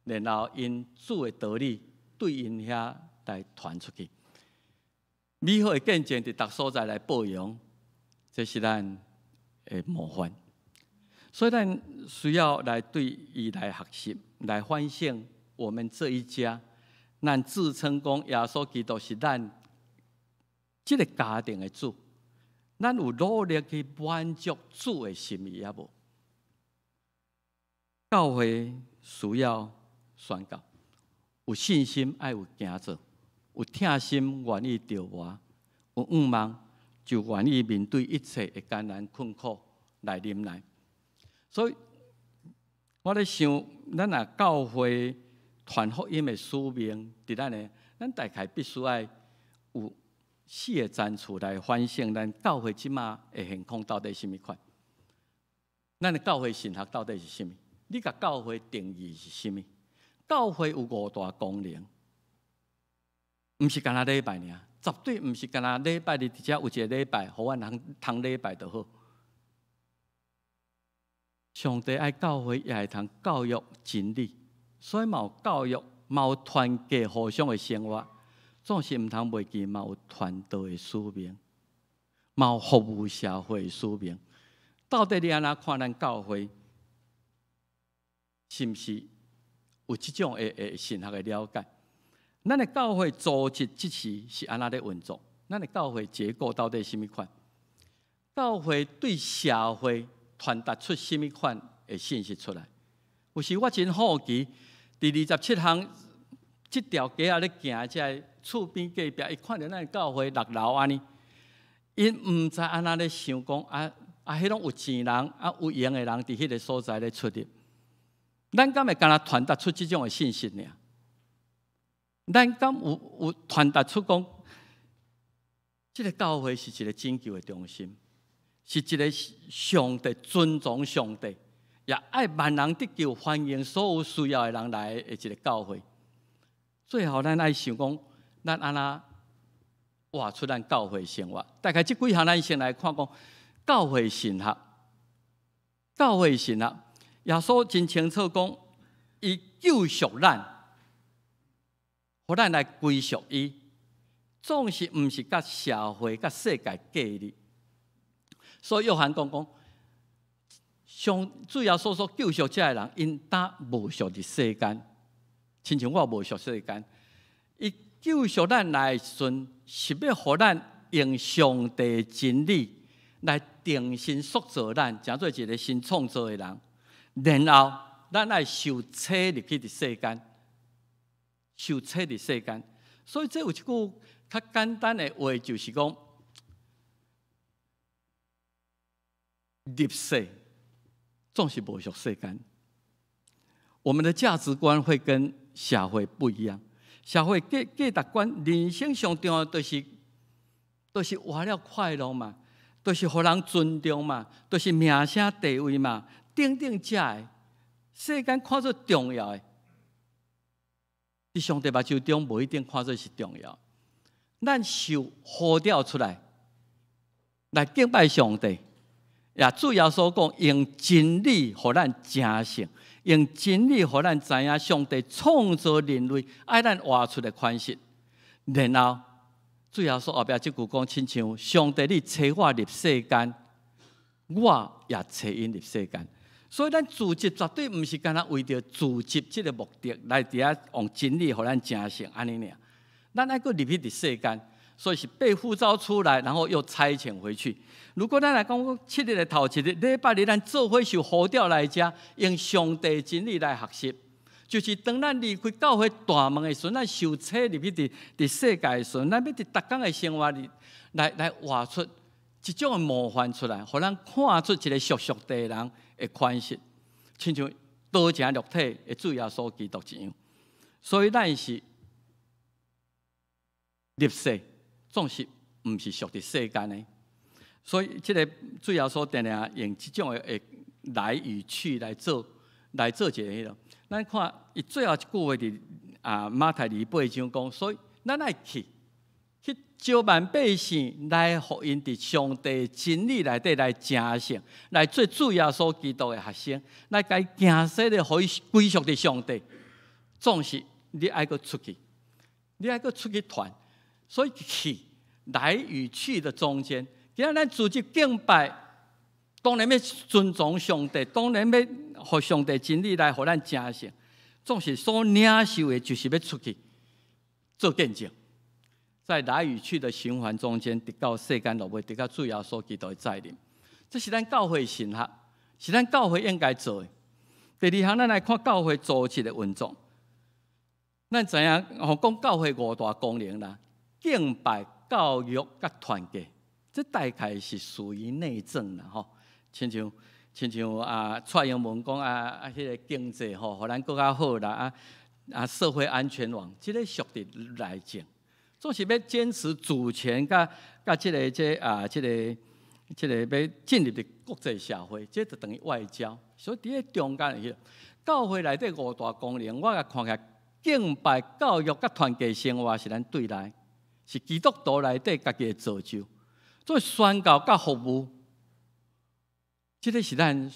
然後𪜶主的道理對𪜶遐來傳出去，美好的見證佇逐所在來報揚，這是咱的模範。所以咱需要來對伊來學習，來反省我們這一家。咱自稱講耶穌基督是咱這个家庭的主，咱有努力去滿足主的心意抑無？教會需要宣告，有信心愛有行做，有疼心願意著磨，有向望就願意面對一切的艱難困苦來忍耐。所以，我咧想，咱若教會傳福音的使命，佇咱的，咱大概必須愛有四个層次來反省咱教會這馬的現況到底啥物款？咱的教會神學到底是啥物？你共教會定義是啥物？教會有五大功能，毋是干焦禮拜爾，絕對毋是干焦禮拜日，佇遮有一个禮拜，予阮通通禮拜就好。上帝愛教會也會通教育真理，所以嘛有教育，嘛有團結互相的生活，總是毋通袂記嘛有傳道的使命，嘛有服務社會的使命。到底你按怎看咱教會？是毋是有這種的神學的了解？咱的教會組織這時是按怎咧運作？咱的教會結構到底是啥物款？教會對社會傳達出啥物款的信息出來？有時我真好奇，佇27巷這條街仔咧行，這个厝邊隔壁，伊看著咱教會六樓按呢，𪜶毋知按怎咧想講啊啊，彼攏有錢人啊，有閒的人佇彼个所在咧出入。咱敢會干焦傳達出這種的信息爾？咱敢有傳達出講，這个教會是一个拯救的中心，是一个上帝尊崇上帝，也愛萬人得救，歡迎所有需要的人來的一个教會。最後，咱愛想講，咱按怎活出咱教會生活？大概這幾項，咱先來看講教會神學。教會神學，耶穌真清楚講，伊救贖咱，予咱來歸屬伊，總是毋是佮社會、佮世界隔離。所以約翰講講，上主耶穌所救贖這个人，𪜶擔無屬佇世間，親像我無屬世間。伊救贖咱來的時陣，是欲予咱用上帝真理來重新塑造咱，成做一个新創造的人。然後咱愛受洗入去佇世間，受洗佇世間。所以這有一句較簡單的話，就是講入世總是無屬世間。我們的價值觀會跟社會不一樣。社會價值觀，人生上重要就是活了快樂嘛，就是予人尊重嘛，就是名聲地位嘛，等等這个世間看做重要的，佇上帝目睭中無一定看做是重要。咱受呼召出來，來敬拜上帝，也主耶穌講，用真理予咱成聖，用真理予咱知影上帝創造人類愛咱活出的款式。然後主耶穌後壁這句講，親像上帝你差我入世間，我也差𪜶入世間。所以咱組織絕對毋是干焦為著組織這个目的來佇遐用真理予咱成聖按呢爾。咱愛閣入去佇世間，所以是被呼召出來，然後又差遣回去。如果咱來講7日的頭一日，禮拜日咱做伙受呼召來遮，用上帝真理來學習，就是當咱離開教會大門的時陣，咱受洗入去佇世界的時陣，咱欲佇逐工的生活裡來活出這種的模範出來，予咱看出一个屬上帝的人的款式，親像道成肉體的主耶穌基督一樣。所以咱是入世，總是毋是屬佇世間的。所以這个主耶穌定定用這種的來與去來做一个彼落。咱看伊最後一句話佇馬太28章講，所以咱愛去招萬百姓來，予𪜶佇上帝真理內底來成聖，來做主耶穌基督的學生，來共伊行洗禮，予伊歸屬佇上帝。總是你愛閣出去，你愛閣出去傳，所以去來與去的中間，今仔咱組織敬拜，當然欲尊崇上帝，當然欲予上帝真理來予咱成聖，總是所領受的，就是欲出去做見證。在來與去的循環中間，直到世間落尾，直到主耶穌基督的再臨，這是咱教會神學，是咱教會應該做的。第二項，咱來看教會組織的運作。咱知影，吼講教會五大功能啦，敬拜、教育、佮團結，這大概是屬於內政啦，吼。親像啊，蔡英文講啊，彼个經濟吼，予咱閣較好啦，社會安全網，這个屬佇內政。總是欲堅持主權，佮這个這啊，這个這个欲進入佇國際社會，這就等於外交。所以佇咧中間的教會內底五大功能，我共看起來敬拜、教育、佮團結生活是咱對內，是基督徒內底家己的造就。所以宣教佮服務，這个是咱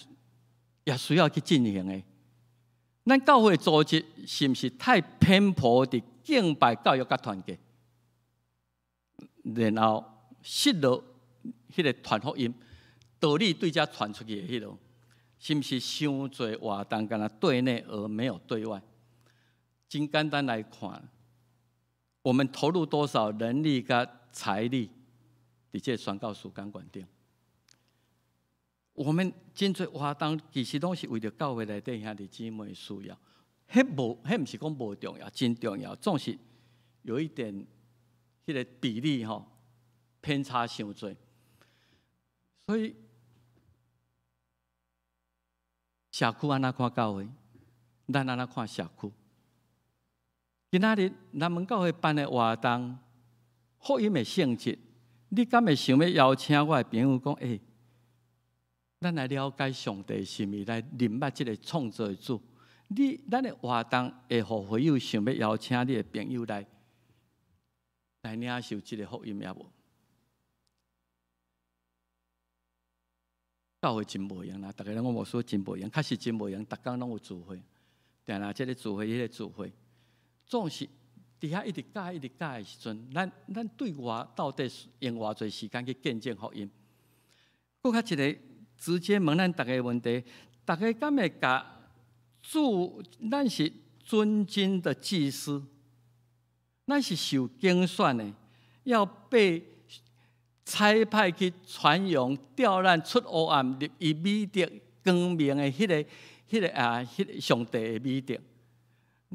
也需要去進行的。咱教會組織是毋是太偏頗佇敬拜、教育佮團結？然後失落彼个傳福音道理對遮傳出去的彼落，是毋是傷濟活動干焦對內而沒有對外？真簡單來看，我們投入多少人力佮財力佇這个宣教事工館頂？我們真濟活動其實攏是為著教會內底兄弟姊妹需要，彼無，彼毋是講無重要，真重要，總是有一點。彼个比例吼偏差傷濟，所以社區按怎看教會，咱按怎看社區？今仔日南門教會辦的活動，福音的性質，你敢會想欲邀請我的朋友講？欸，咱來了解上帝心意，來認捌這个創造的主。你咱的活動會予會友想欲邀請你的朋友來領受這个福音也無？教會真無閒啦，逐个攏講牧師真無閒，確實真無閒，逐工攏有聚會，定定這个聚會，彼个聚會，總是佇遐一直教、一直教的時陣，咱對外到底用偌濟時間去見證福音？閣較一个直接問咱逐家問題：逐家敢會共主？咱是尊敬的祭司，咱是受揀選的，要被差派去傳揚、召咱出黑暗入伊美德光明的彼個上帝的美德。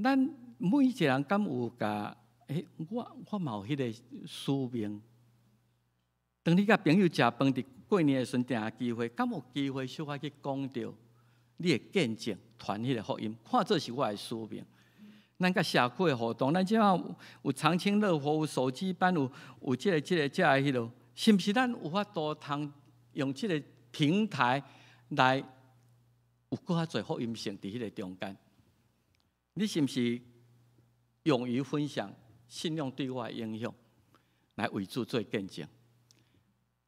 咱每一個人敢有共？欸，我嘛有彼個使命。當你佮朋友食飯佇過年的時陣，定機會，敢有機會小可去講著你的見證，傳彼個福音，看做是我的使命。咱佮社區的互動，咱這馬有長青樂活，有手機班，有這個彼囉，是毋是咱有法度通用這個平台來有閣較濟福音性佇彼個中間？你是毋是勇於分享信仰對我的影響，來為主做見證？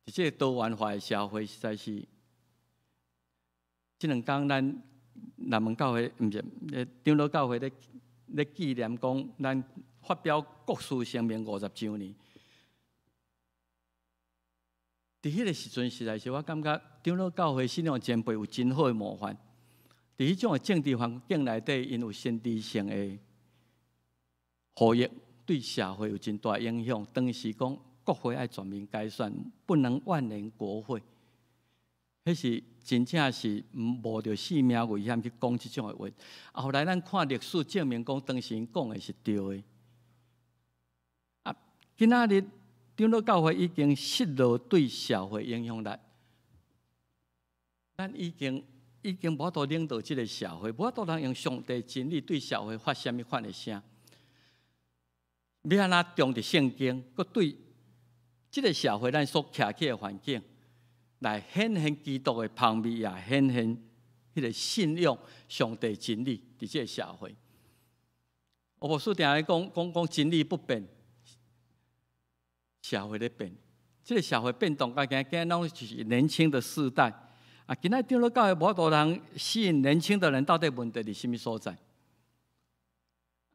佇這個多元化的社會，實在是這兩工咱南門教會，毋是長老教會咧紀念講，咱發表國事聲明50週年。佇彼個時陣，實在是我感覺長老教會信仰前輩有真好的模範。佇彼種的政治環境內底，𪜶有先知性的呼籲，對社會有真大影響。當時講國會愛全民改選，不能萬年國會，彼是真正是冒著性命危險去講這種的話。後來咱看歷史證明，講當時𪜶講的是對的。啊，今仔日長老教會已經失落對社會影響力，咱已經無法度領導這个社會，無法度通用上帝真理對社會發啥物款的聲。欲按怎忠佇聖經，閣對這个社會咱所徛起的環境，來顯現基督的芳味，也顯現彼个信仰上帝真理佇這个社會。我牧師定咧講真理不變，社會咧變，這个社會變動，甲今今攏是年輕的世代。啊，今仔長老教會無法度通吸引年輕的人，到底問題佇啥物所在？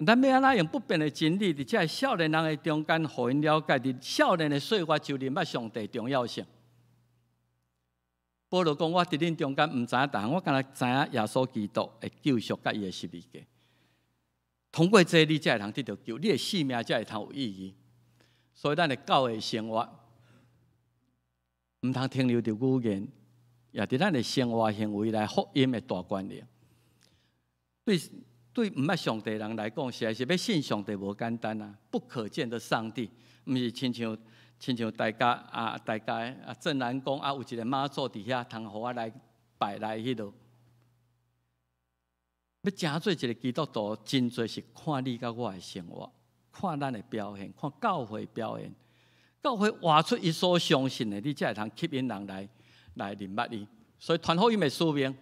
咱欲按怎用不變的真理，佇這个少年人的中間，予𪜶了解，佇少年的歲月就認捌上帝重要性。保羅講：我佇恁中間毋知影逐項，我干焦知影耶穌基督的救贖佮伊的十字架。通過這個，你才會通得著救，你的生命才會通有意義。所以，咱的教會生活毋通停留佇語言，也佇咱的生活行為來福音的大觀念。對毋捌上帝人來講，實在是欲信上帝無簡單啊！不可見的上帝，毋是親像大家啊，鎮瀾宮啊，有一个媽祖佇遐，通予我來拜來彼落。欲成做一个基督徒，真濟是看你佮我的生活，看咱的表現，看教會表現。教會活出伊所相信的，你才會通吸引人來認捌伊。所以傳福音的使命，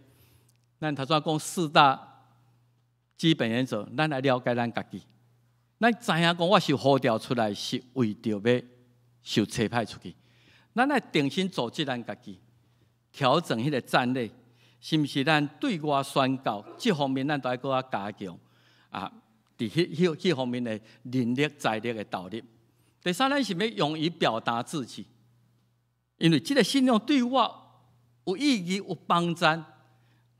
咱頭先講四大基本原則，咱來了解咱家己。咱知影講，我受呼召出來是為著欲受差派出去。咱愛重新組織咱家己，調整彼个戰略，是毋是？咱對外宣教這方面，咱都愛閣較加強啊！佇彼方面的人力財力的投入。第三，咱是欲勇於表達自己，因為這个信仰對我有意義、有幫助，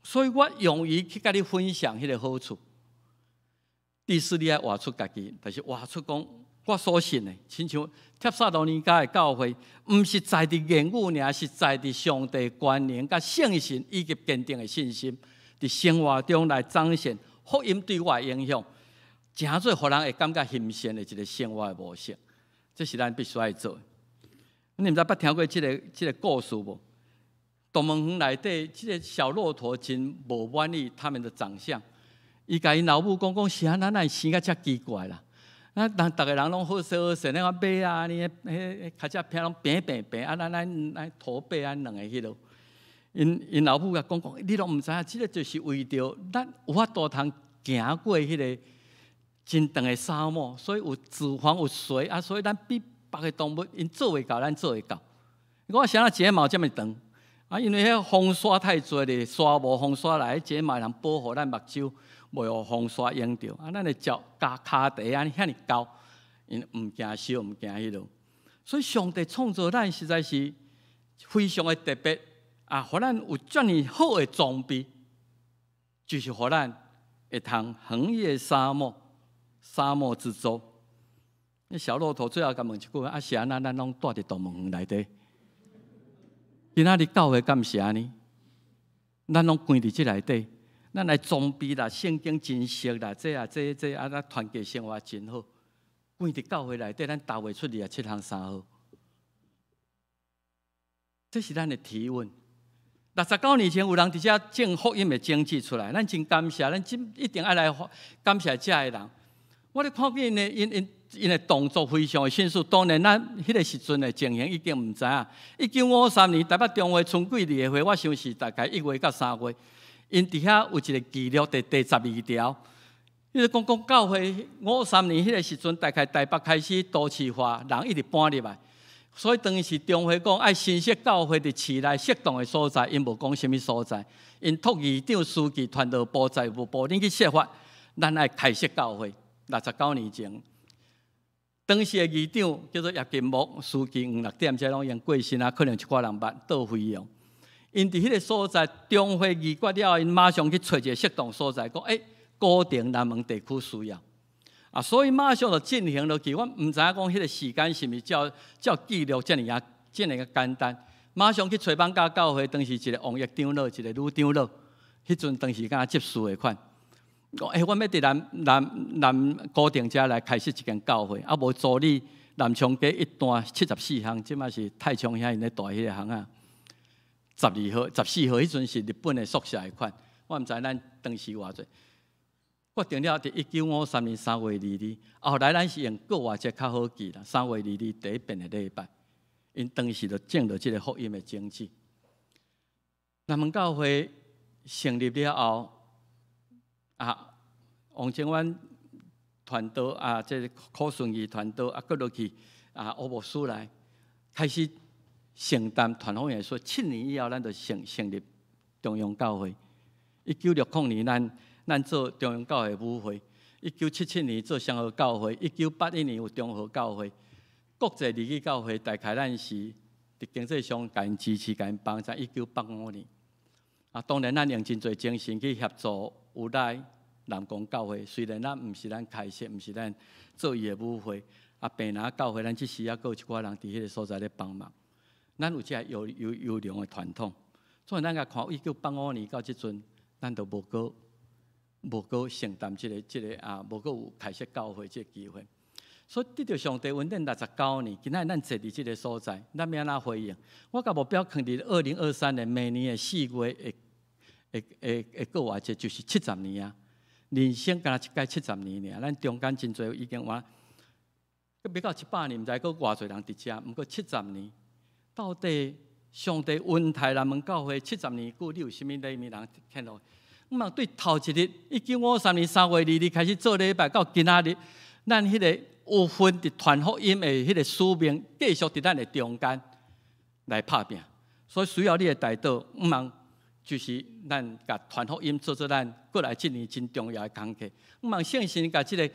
所以我勇於去佮你分享彼个好處。第四，你愛活出家己，就是活出講我所信的，親像帖撒羅尼迦的教會，毋是在佇言語爾，是在佇上帝權能、佮聖神以及堅定的信心，佇生活中來彰顯福音對我的影響，成做予人會感覺欣羨的一个生活的模式。這是咱必須愛做的。你毋知捌聽過這个故事無？動物園內底，這个小駱駝真無滿意他們的長相。伊共𪜶老母講講，是按怎咱生甲遮奇怪啦？啊，人逐个人攏好勢好勢，那個馬啊，呢，彼跤隻片攏平平平，啊，咱駝背按兩个彼落。𪜶老母共講講，你攏毋知影，這个就是為著咱有法度通行過彼个真長的沙漠，所以有脂肪有水啊，所以咱比別个動物𪜶做袂到，咱做會到。我啥人睫毛這麼長？啊，因為彼風沙太濟咧，沙無風沙來，睫毛通保護咱目睭，袂予風沙淹著。啊，咱的腳跤跤蹄按呢遐爾厚，𪜶毋驚燒，毋驚彼落。所以上帝創造咱實在是非常的特別。啊，予咱有遮爾好的裝備，就是予咱會通橫越沙漠，沙漠之舟。那小駱駝最後共問一句：啊，是按怎咱攏蹛佇動物園內底？今仔日教會敢是按呢？咱攏關佇這內底，咱來裝備啦，聖經真熟啦，這啊這這啊，咱團契生活真好。關佇教會內底，咱踏袂出去啊，七項三號。這是咱的提問。69年前有人佇遮種福音的種子出來，咱真感謝，咱真一定愛來感謝遮的人。我咧看見𪜶的𪜶𪜶𪜶的動作非常的迅速，當然咱彼個時陣的情形已經毋知影。1953年台北中會春季例會，我想是大概1月到3月，𪜶佇遐有一個記錄，第12條，伊就講講教會五三年彼個時陣，大概台北開始都市化，人一直搬入來，所以當時中會講愛新設教會佇市內適當的所在，𪜶無講啥物所在，𪜶託議長、書記、傳道部、財務部，恁去設法，咱愛開設教會。69年前，當時的議長叫做葉金木，書記黃六點，這攏已經過身啊，可能一寡人捌杜飛揚。𪜶佇彼個所在，中會議決了後，𪜶馬上去揣一個適當所在，講欸，古亭南門地區需要啊，所以馬上就進行落去。我毋知影講彼個時間是毋是照照記錄遮爾啊，遮爾仔簡單。馬上去揣艋舺教會，當時一個王玉長老，一個女長老，彼陣當時敢若執事的款。講欸，阮欲佇南南南古亭遮來開設一間教會，啊無租你南昌街一段74巷，這馬是泰昌遐𪜶咧蹛彼个巷仔。12號、14號，彼陣是日本的宿舍的款，我毋知咱當時偌濟。決定了，佇1953年3月22，後來咱是用復活節較好記啦。三月二二第一遍的禮拜，𪜶當時就種著這个福音的種子。南門教會成立了後，啊，王正遠傳道啊，這个柯順義傳道啊，閣落去啊，烏牧師來開始承擔傳福音。說7年以後，咱就成成立中央教會。1960年，咱做中央教會母會。1977年做雙和教會。1981年有中和教會。國際兒女教會大概咱是佇經濟上共𪜶支持、共𪜶幫助。1985年，啊，當然咱用真濟精神去協助有來南光教會，雖然咱毋是咱開設，毋是咱做伊的母會，啊，平南教會咱這時猶閣有一寡人佇彼个所在咧幫忙。咱有這个優優優良的傳統，所以咱共看1985年到這陣，咱都無閣無閣承擔這个這个啊，無閣有開設教會這个機會。所以得著上帝恩典六十九年，今仔日咱坐佇這个所在，咱欲按怎回應？我共目標囥佇2023年明年的4月會會會會復活節，就是七十年啊！人生敢若一擺七十年爾，咱中間真濟已經活，閣欲到100年，毋知閣偌濟人佇遮。毋過七十年，到底上帝恩待南門教會七十年久，你有啥物禮物通獻落？毋嘛對頭一日，1953年3月2日開始做禮拜，到今仔日，咱彼个有份佇傳福音的彼个使命，繼續佇咱的中間來拍拚。所以需要你的代禱，毋茫就是咱共傳福音做做咱過來這年真重要的工課。毋茫聖神共這个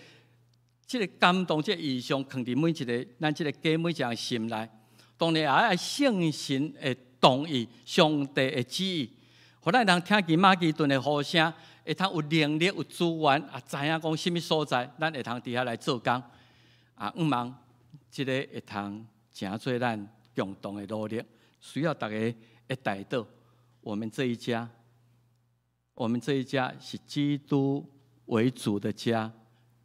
這个感動、這个異象，囥佇每一个咱這个家每一个人心內。當然也愛聖神的同意，上帝的旨意，予咱通聽見馬其頓的呼聲，會通有能力、有資源，啊，知影講啥物所在，咱會通佇遐來做工。啊，毋茫這个會通成做咱共同的努力，需要大家的代禱。我們這一家，我們這一家是基督為主的家，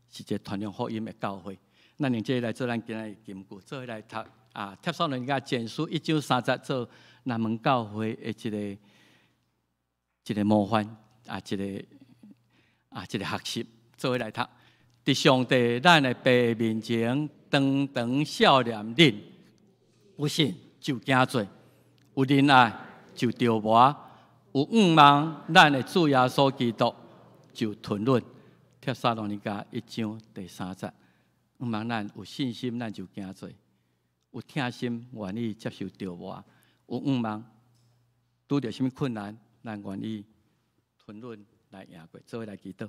是一個傳揚福音的教會。咱用這個來做咱今仔日金句，做伙來讀啊，帖撒羅尼迦前書一章三節做南門教會的一個一個模範啊，一個啊，一個學習，做伙來讀。佇上帝咱的父面前，常常數念恁，有信就行做，有仁愛就著魔，有向望咱的主耶穌基督就吞忍。帖撒羅尼迦一章第三節，向望咱有信心，咱就行做；有疼心，願意接受著磨；有向望，拄著啥物困難，咱願意吞忍來贏過。做伙來祈禱，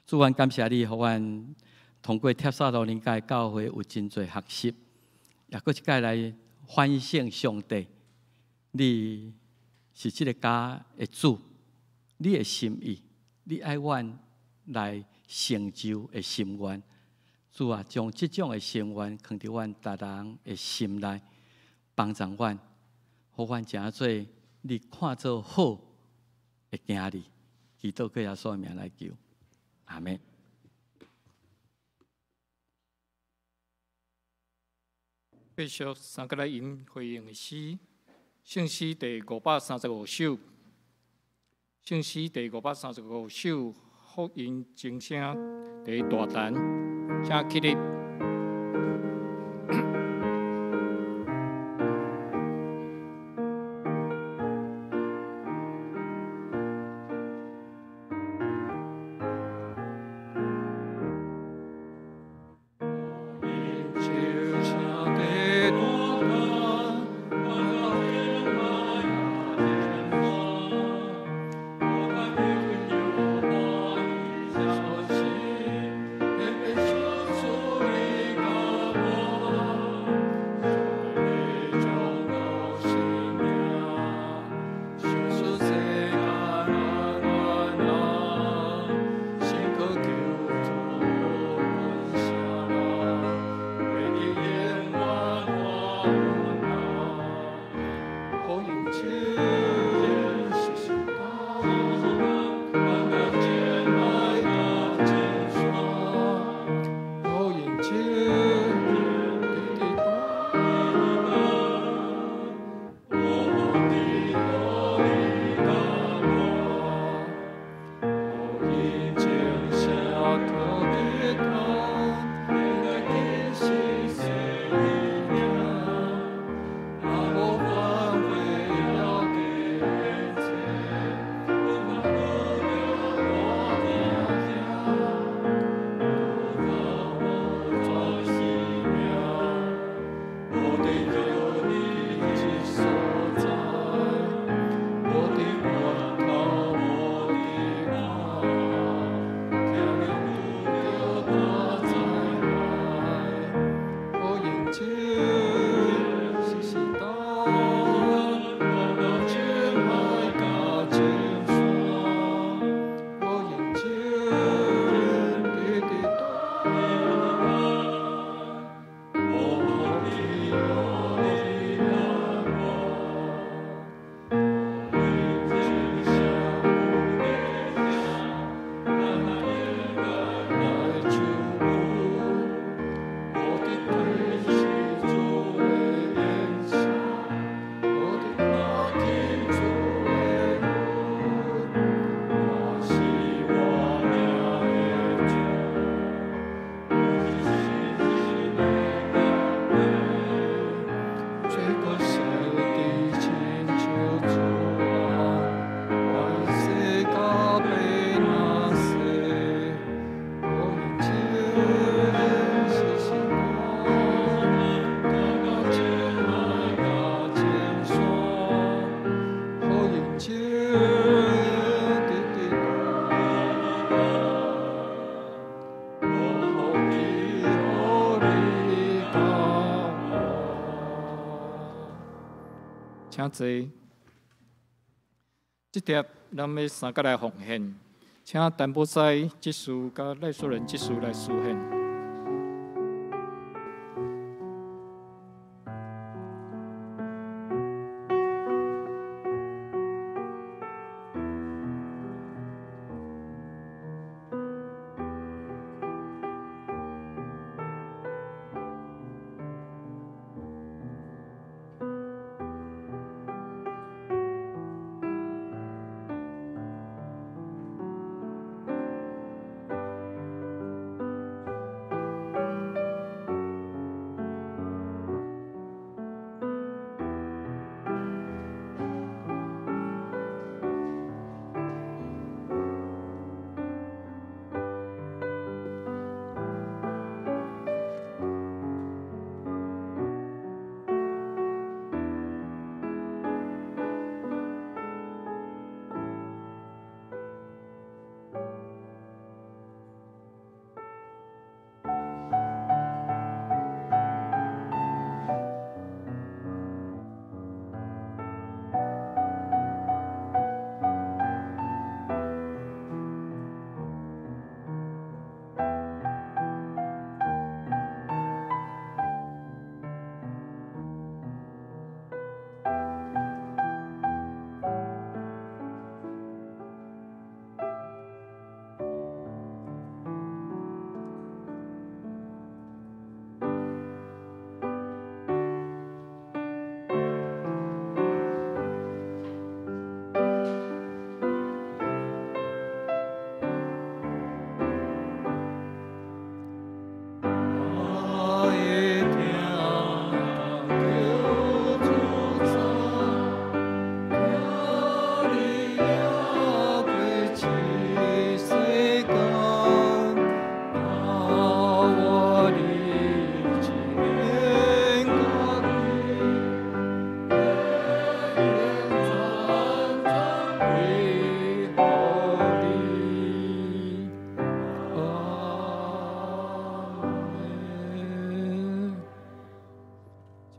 主，阮感謝你，予阮通過帖撒羅尼迦教會有真濟學習，也閣一擺來反省上帝，你是這个家的主，你的心意，你愛阮來成就的心願。主啊，將這種的心願囥佇阮逐人的心內，幫助阮，予阮成做你看做好的囝兒。祈禱靠耶穌的名來求，阿們。繼續三個來吟回應的詩，聖詩第五百三十五首，聖詩第五百三十五首，福音鐘聲第大壇，請起立。請坐。這帖咱欲三角來奉獻，請陳寶西執事佮賴淑仁執事來司獻。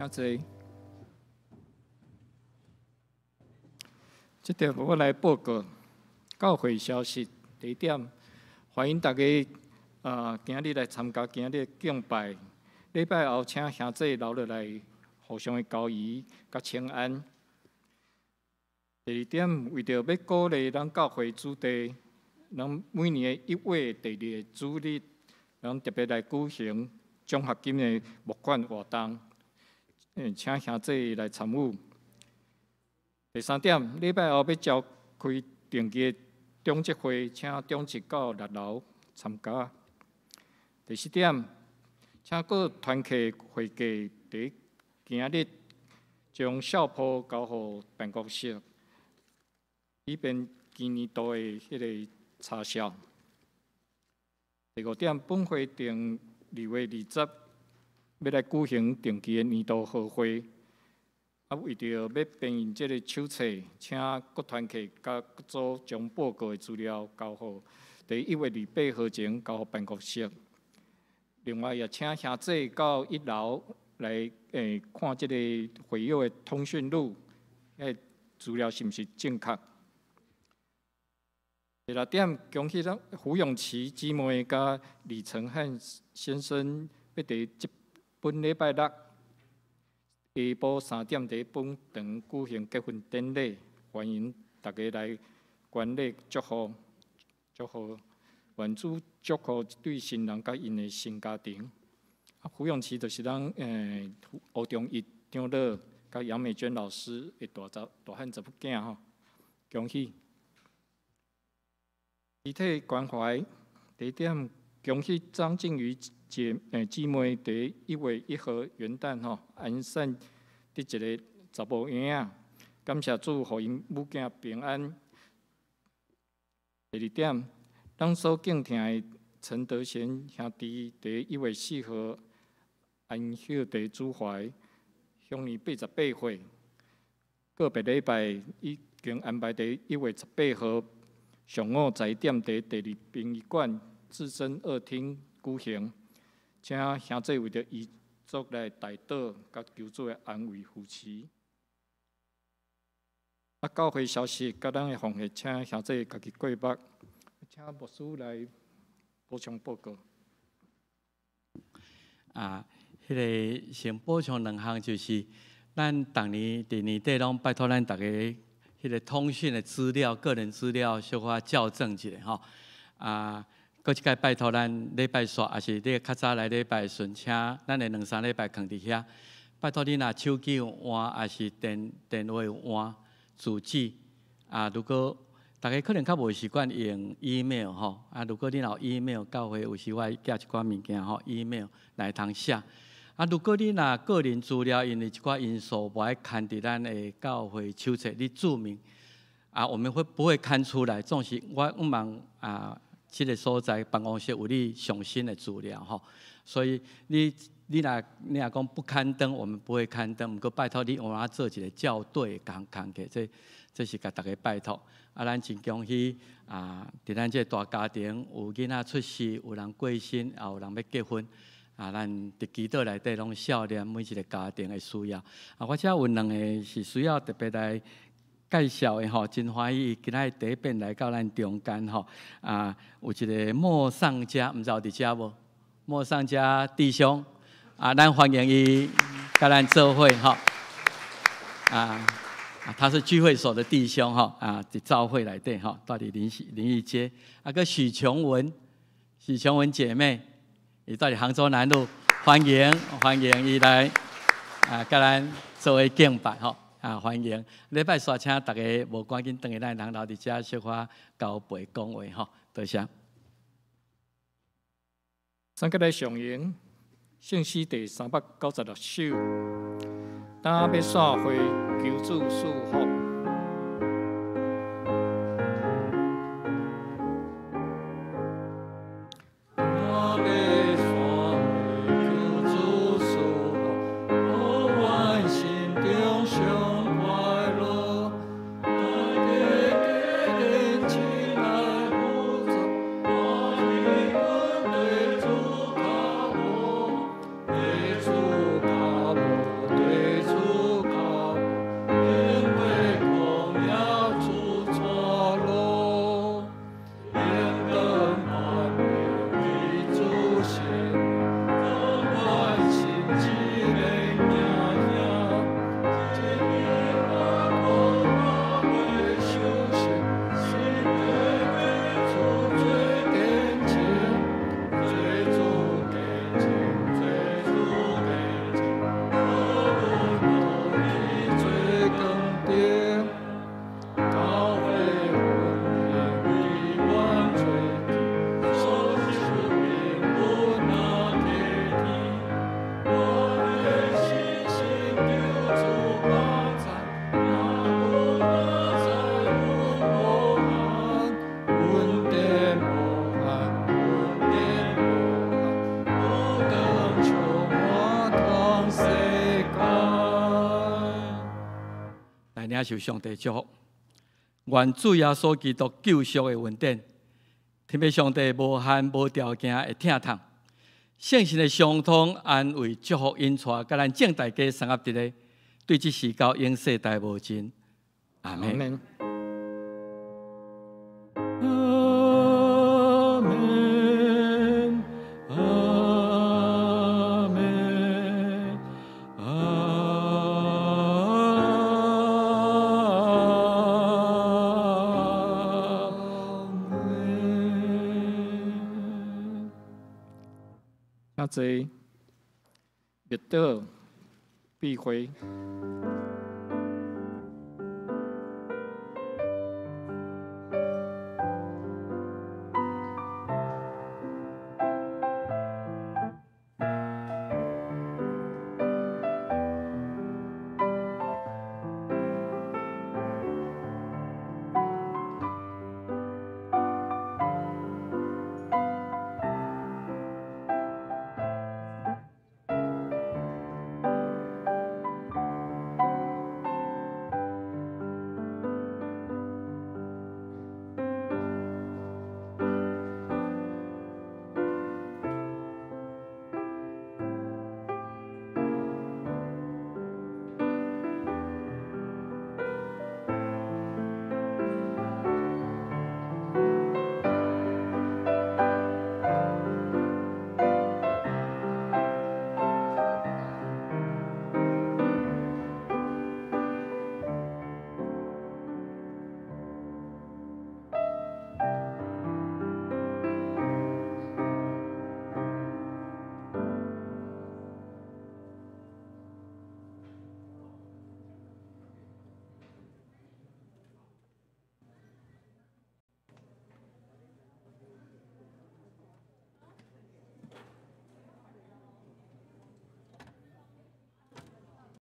请坐。这条我来报告教会消息。第一点，欢迎大家今日来参加今日的敬拜。礼拜后，请兄弟留落来互相的交谊佮请安。第二点，为著欲鼓励咱教会子弟，咱每年的1月第二个主日，咱特别来举行奖学金的募款活动，请兄弟来参与。第三点，礼拜后欲召开定期的长执会，请长执到六楼参加。第四点，请各团契会计伫今日将相簿交予办公室，以便今年度的彼个查销。第五点，本会定2月20欲来举行定期的年度好会，为著欲编印这个手册，请各团契佮各组将报告的资料交予伫1月28号前交予办公室。另外，也请兄弟到一楼来看这个会友的通讯录，彼资料是毋是正确？第六点，恭喜咱胡永琪姊妹佮李承翰先生，欲伫这本礼拜六下晡3点伫本堂举行结婚典礼，欢迎大家来观礼祝福，祝福，愿主祝福这对新人佮𪜶的新家庭。胡永琪就是咱吴中义长老佮杨美娟老师的大汉查某囝吼，恭喜！肢体关怀，第一点，恭喜张静瑜姊妹伫1月1号元旦吼安产得一个查某婴仔，感谢主，予𪜶母囝平安。第二点，咱所敬听的陈德贤兄弟伫1月4号安息伫主怀，享年88岁。个别礼拜已经安排伫1月18号上午10点伫第二殡仪馆至臻二厅举行，请兄弟为著遗族来代祷，佮求主的安慰扶持。教会消息佮咱的奉献，请兄弟家己过目。请牧师来补充报告。彼个先补充两项，就是咱逐年伫年底拢拜托咱逐家彼个通讯的资料、个人资料小可校正一下吼。阁一摆拜托咱礼拜煞，抑是你较早来礼拜的时阵，请咱的两三礼拜囥伫遐。拜托你若手机有换，抑是电话有换住址，如果逐家可能较无习惯用 email 吼，如果你若有 email，教会有时我会寄一寡物件吼，email 来通写。如果你若个人资料因为一寡因素无爱刊伫咱的教会手册，你注明，我们会不会刊出来？总是我向望这个所在办公室有你上新的资料吼，所以你若讲不刊登，我们不会刊登。毋过拜托你，有法做一个校对工课，这是共大家拜托。咱真恭喜伫咱这个大家庭有囡仔出世，有人过身，也有人欲结婚。咱伫祈祷内底拢孝念每一个家庭的需要。我遮有两个是需要特别来介绍的吼，真欢喜今仔日第一遍来到咱中间吼。有一个莫尚家，毋知有伫遮无？莫尚家弟兄，咱欢迎伊佮咱做伙吼。他是聚会所的弟兄吼，伫教会内底吼，蹛伫林义街。阁许琼文，许琼文姐妹，伊蹛伫杭州南路，欢迎欢迎伊来佮咱做伙敬拜吼。欢迎！礼拜四请大家无赶紧转去咱人留伫遮小可交陪讲话吼，多谢。三个来上演圣诗第396首，今欲散会求主赐福。領受上帝祝福。願主耶穌基督救贖的恩典，天父上帝無限無條件的疼痛，聖神的相通安慰祝福引帶，佮咱眾大家相合佇咧，對這時到永世代無盡。阿門。阿門，阿門，阿門。請坐，默禱，閉會。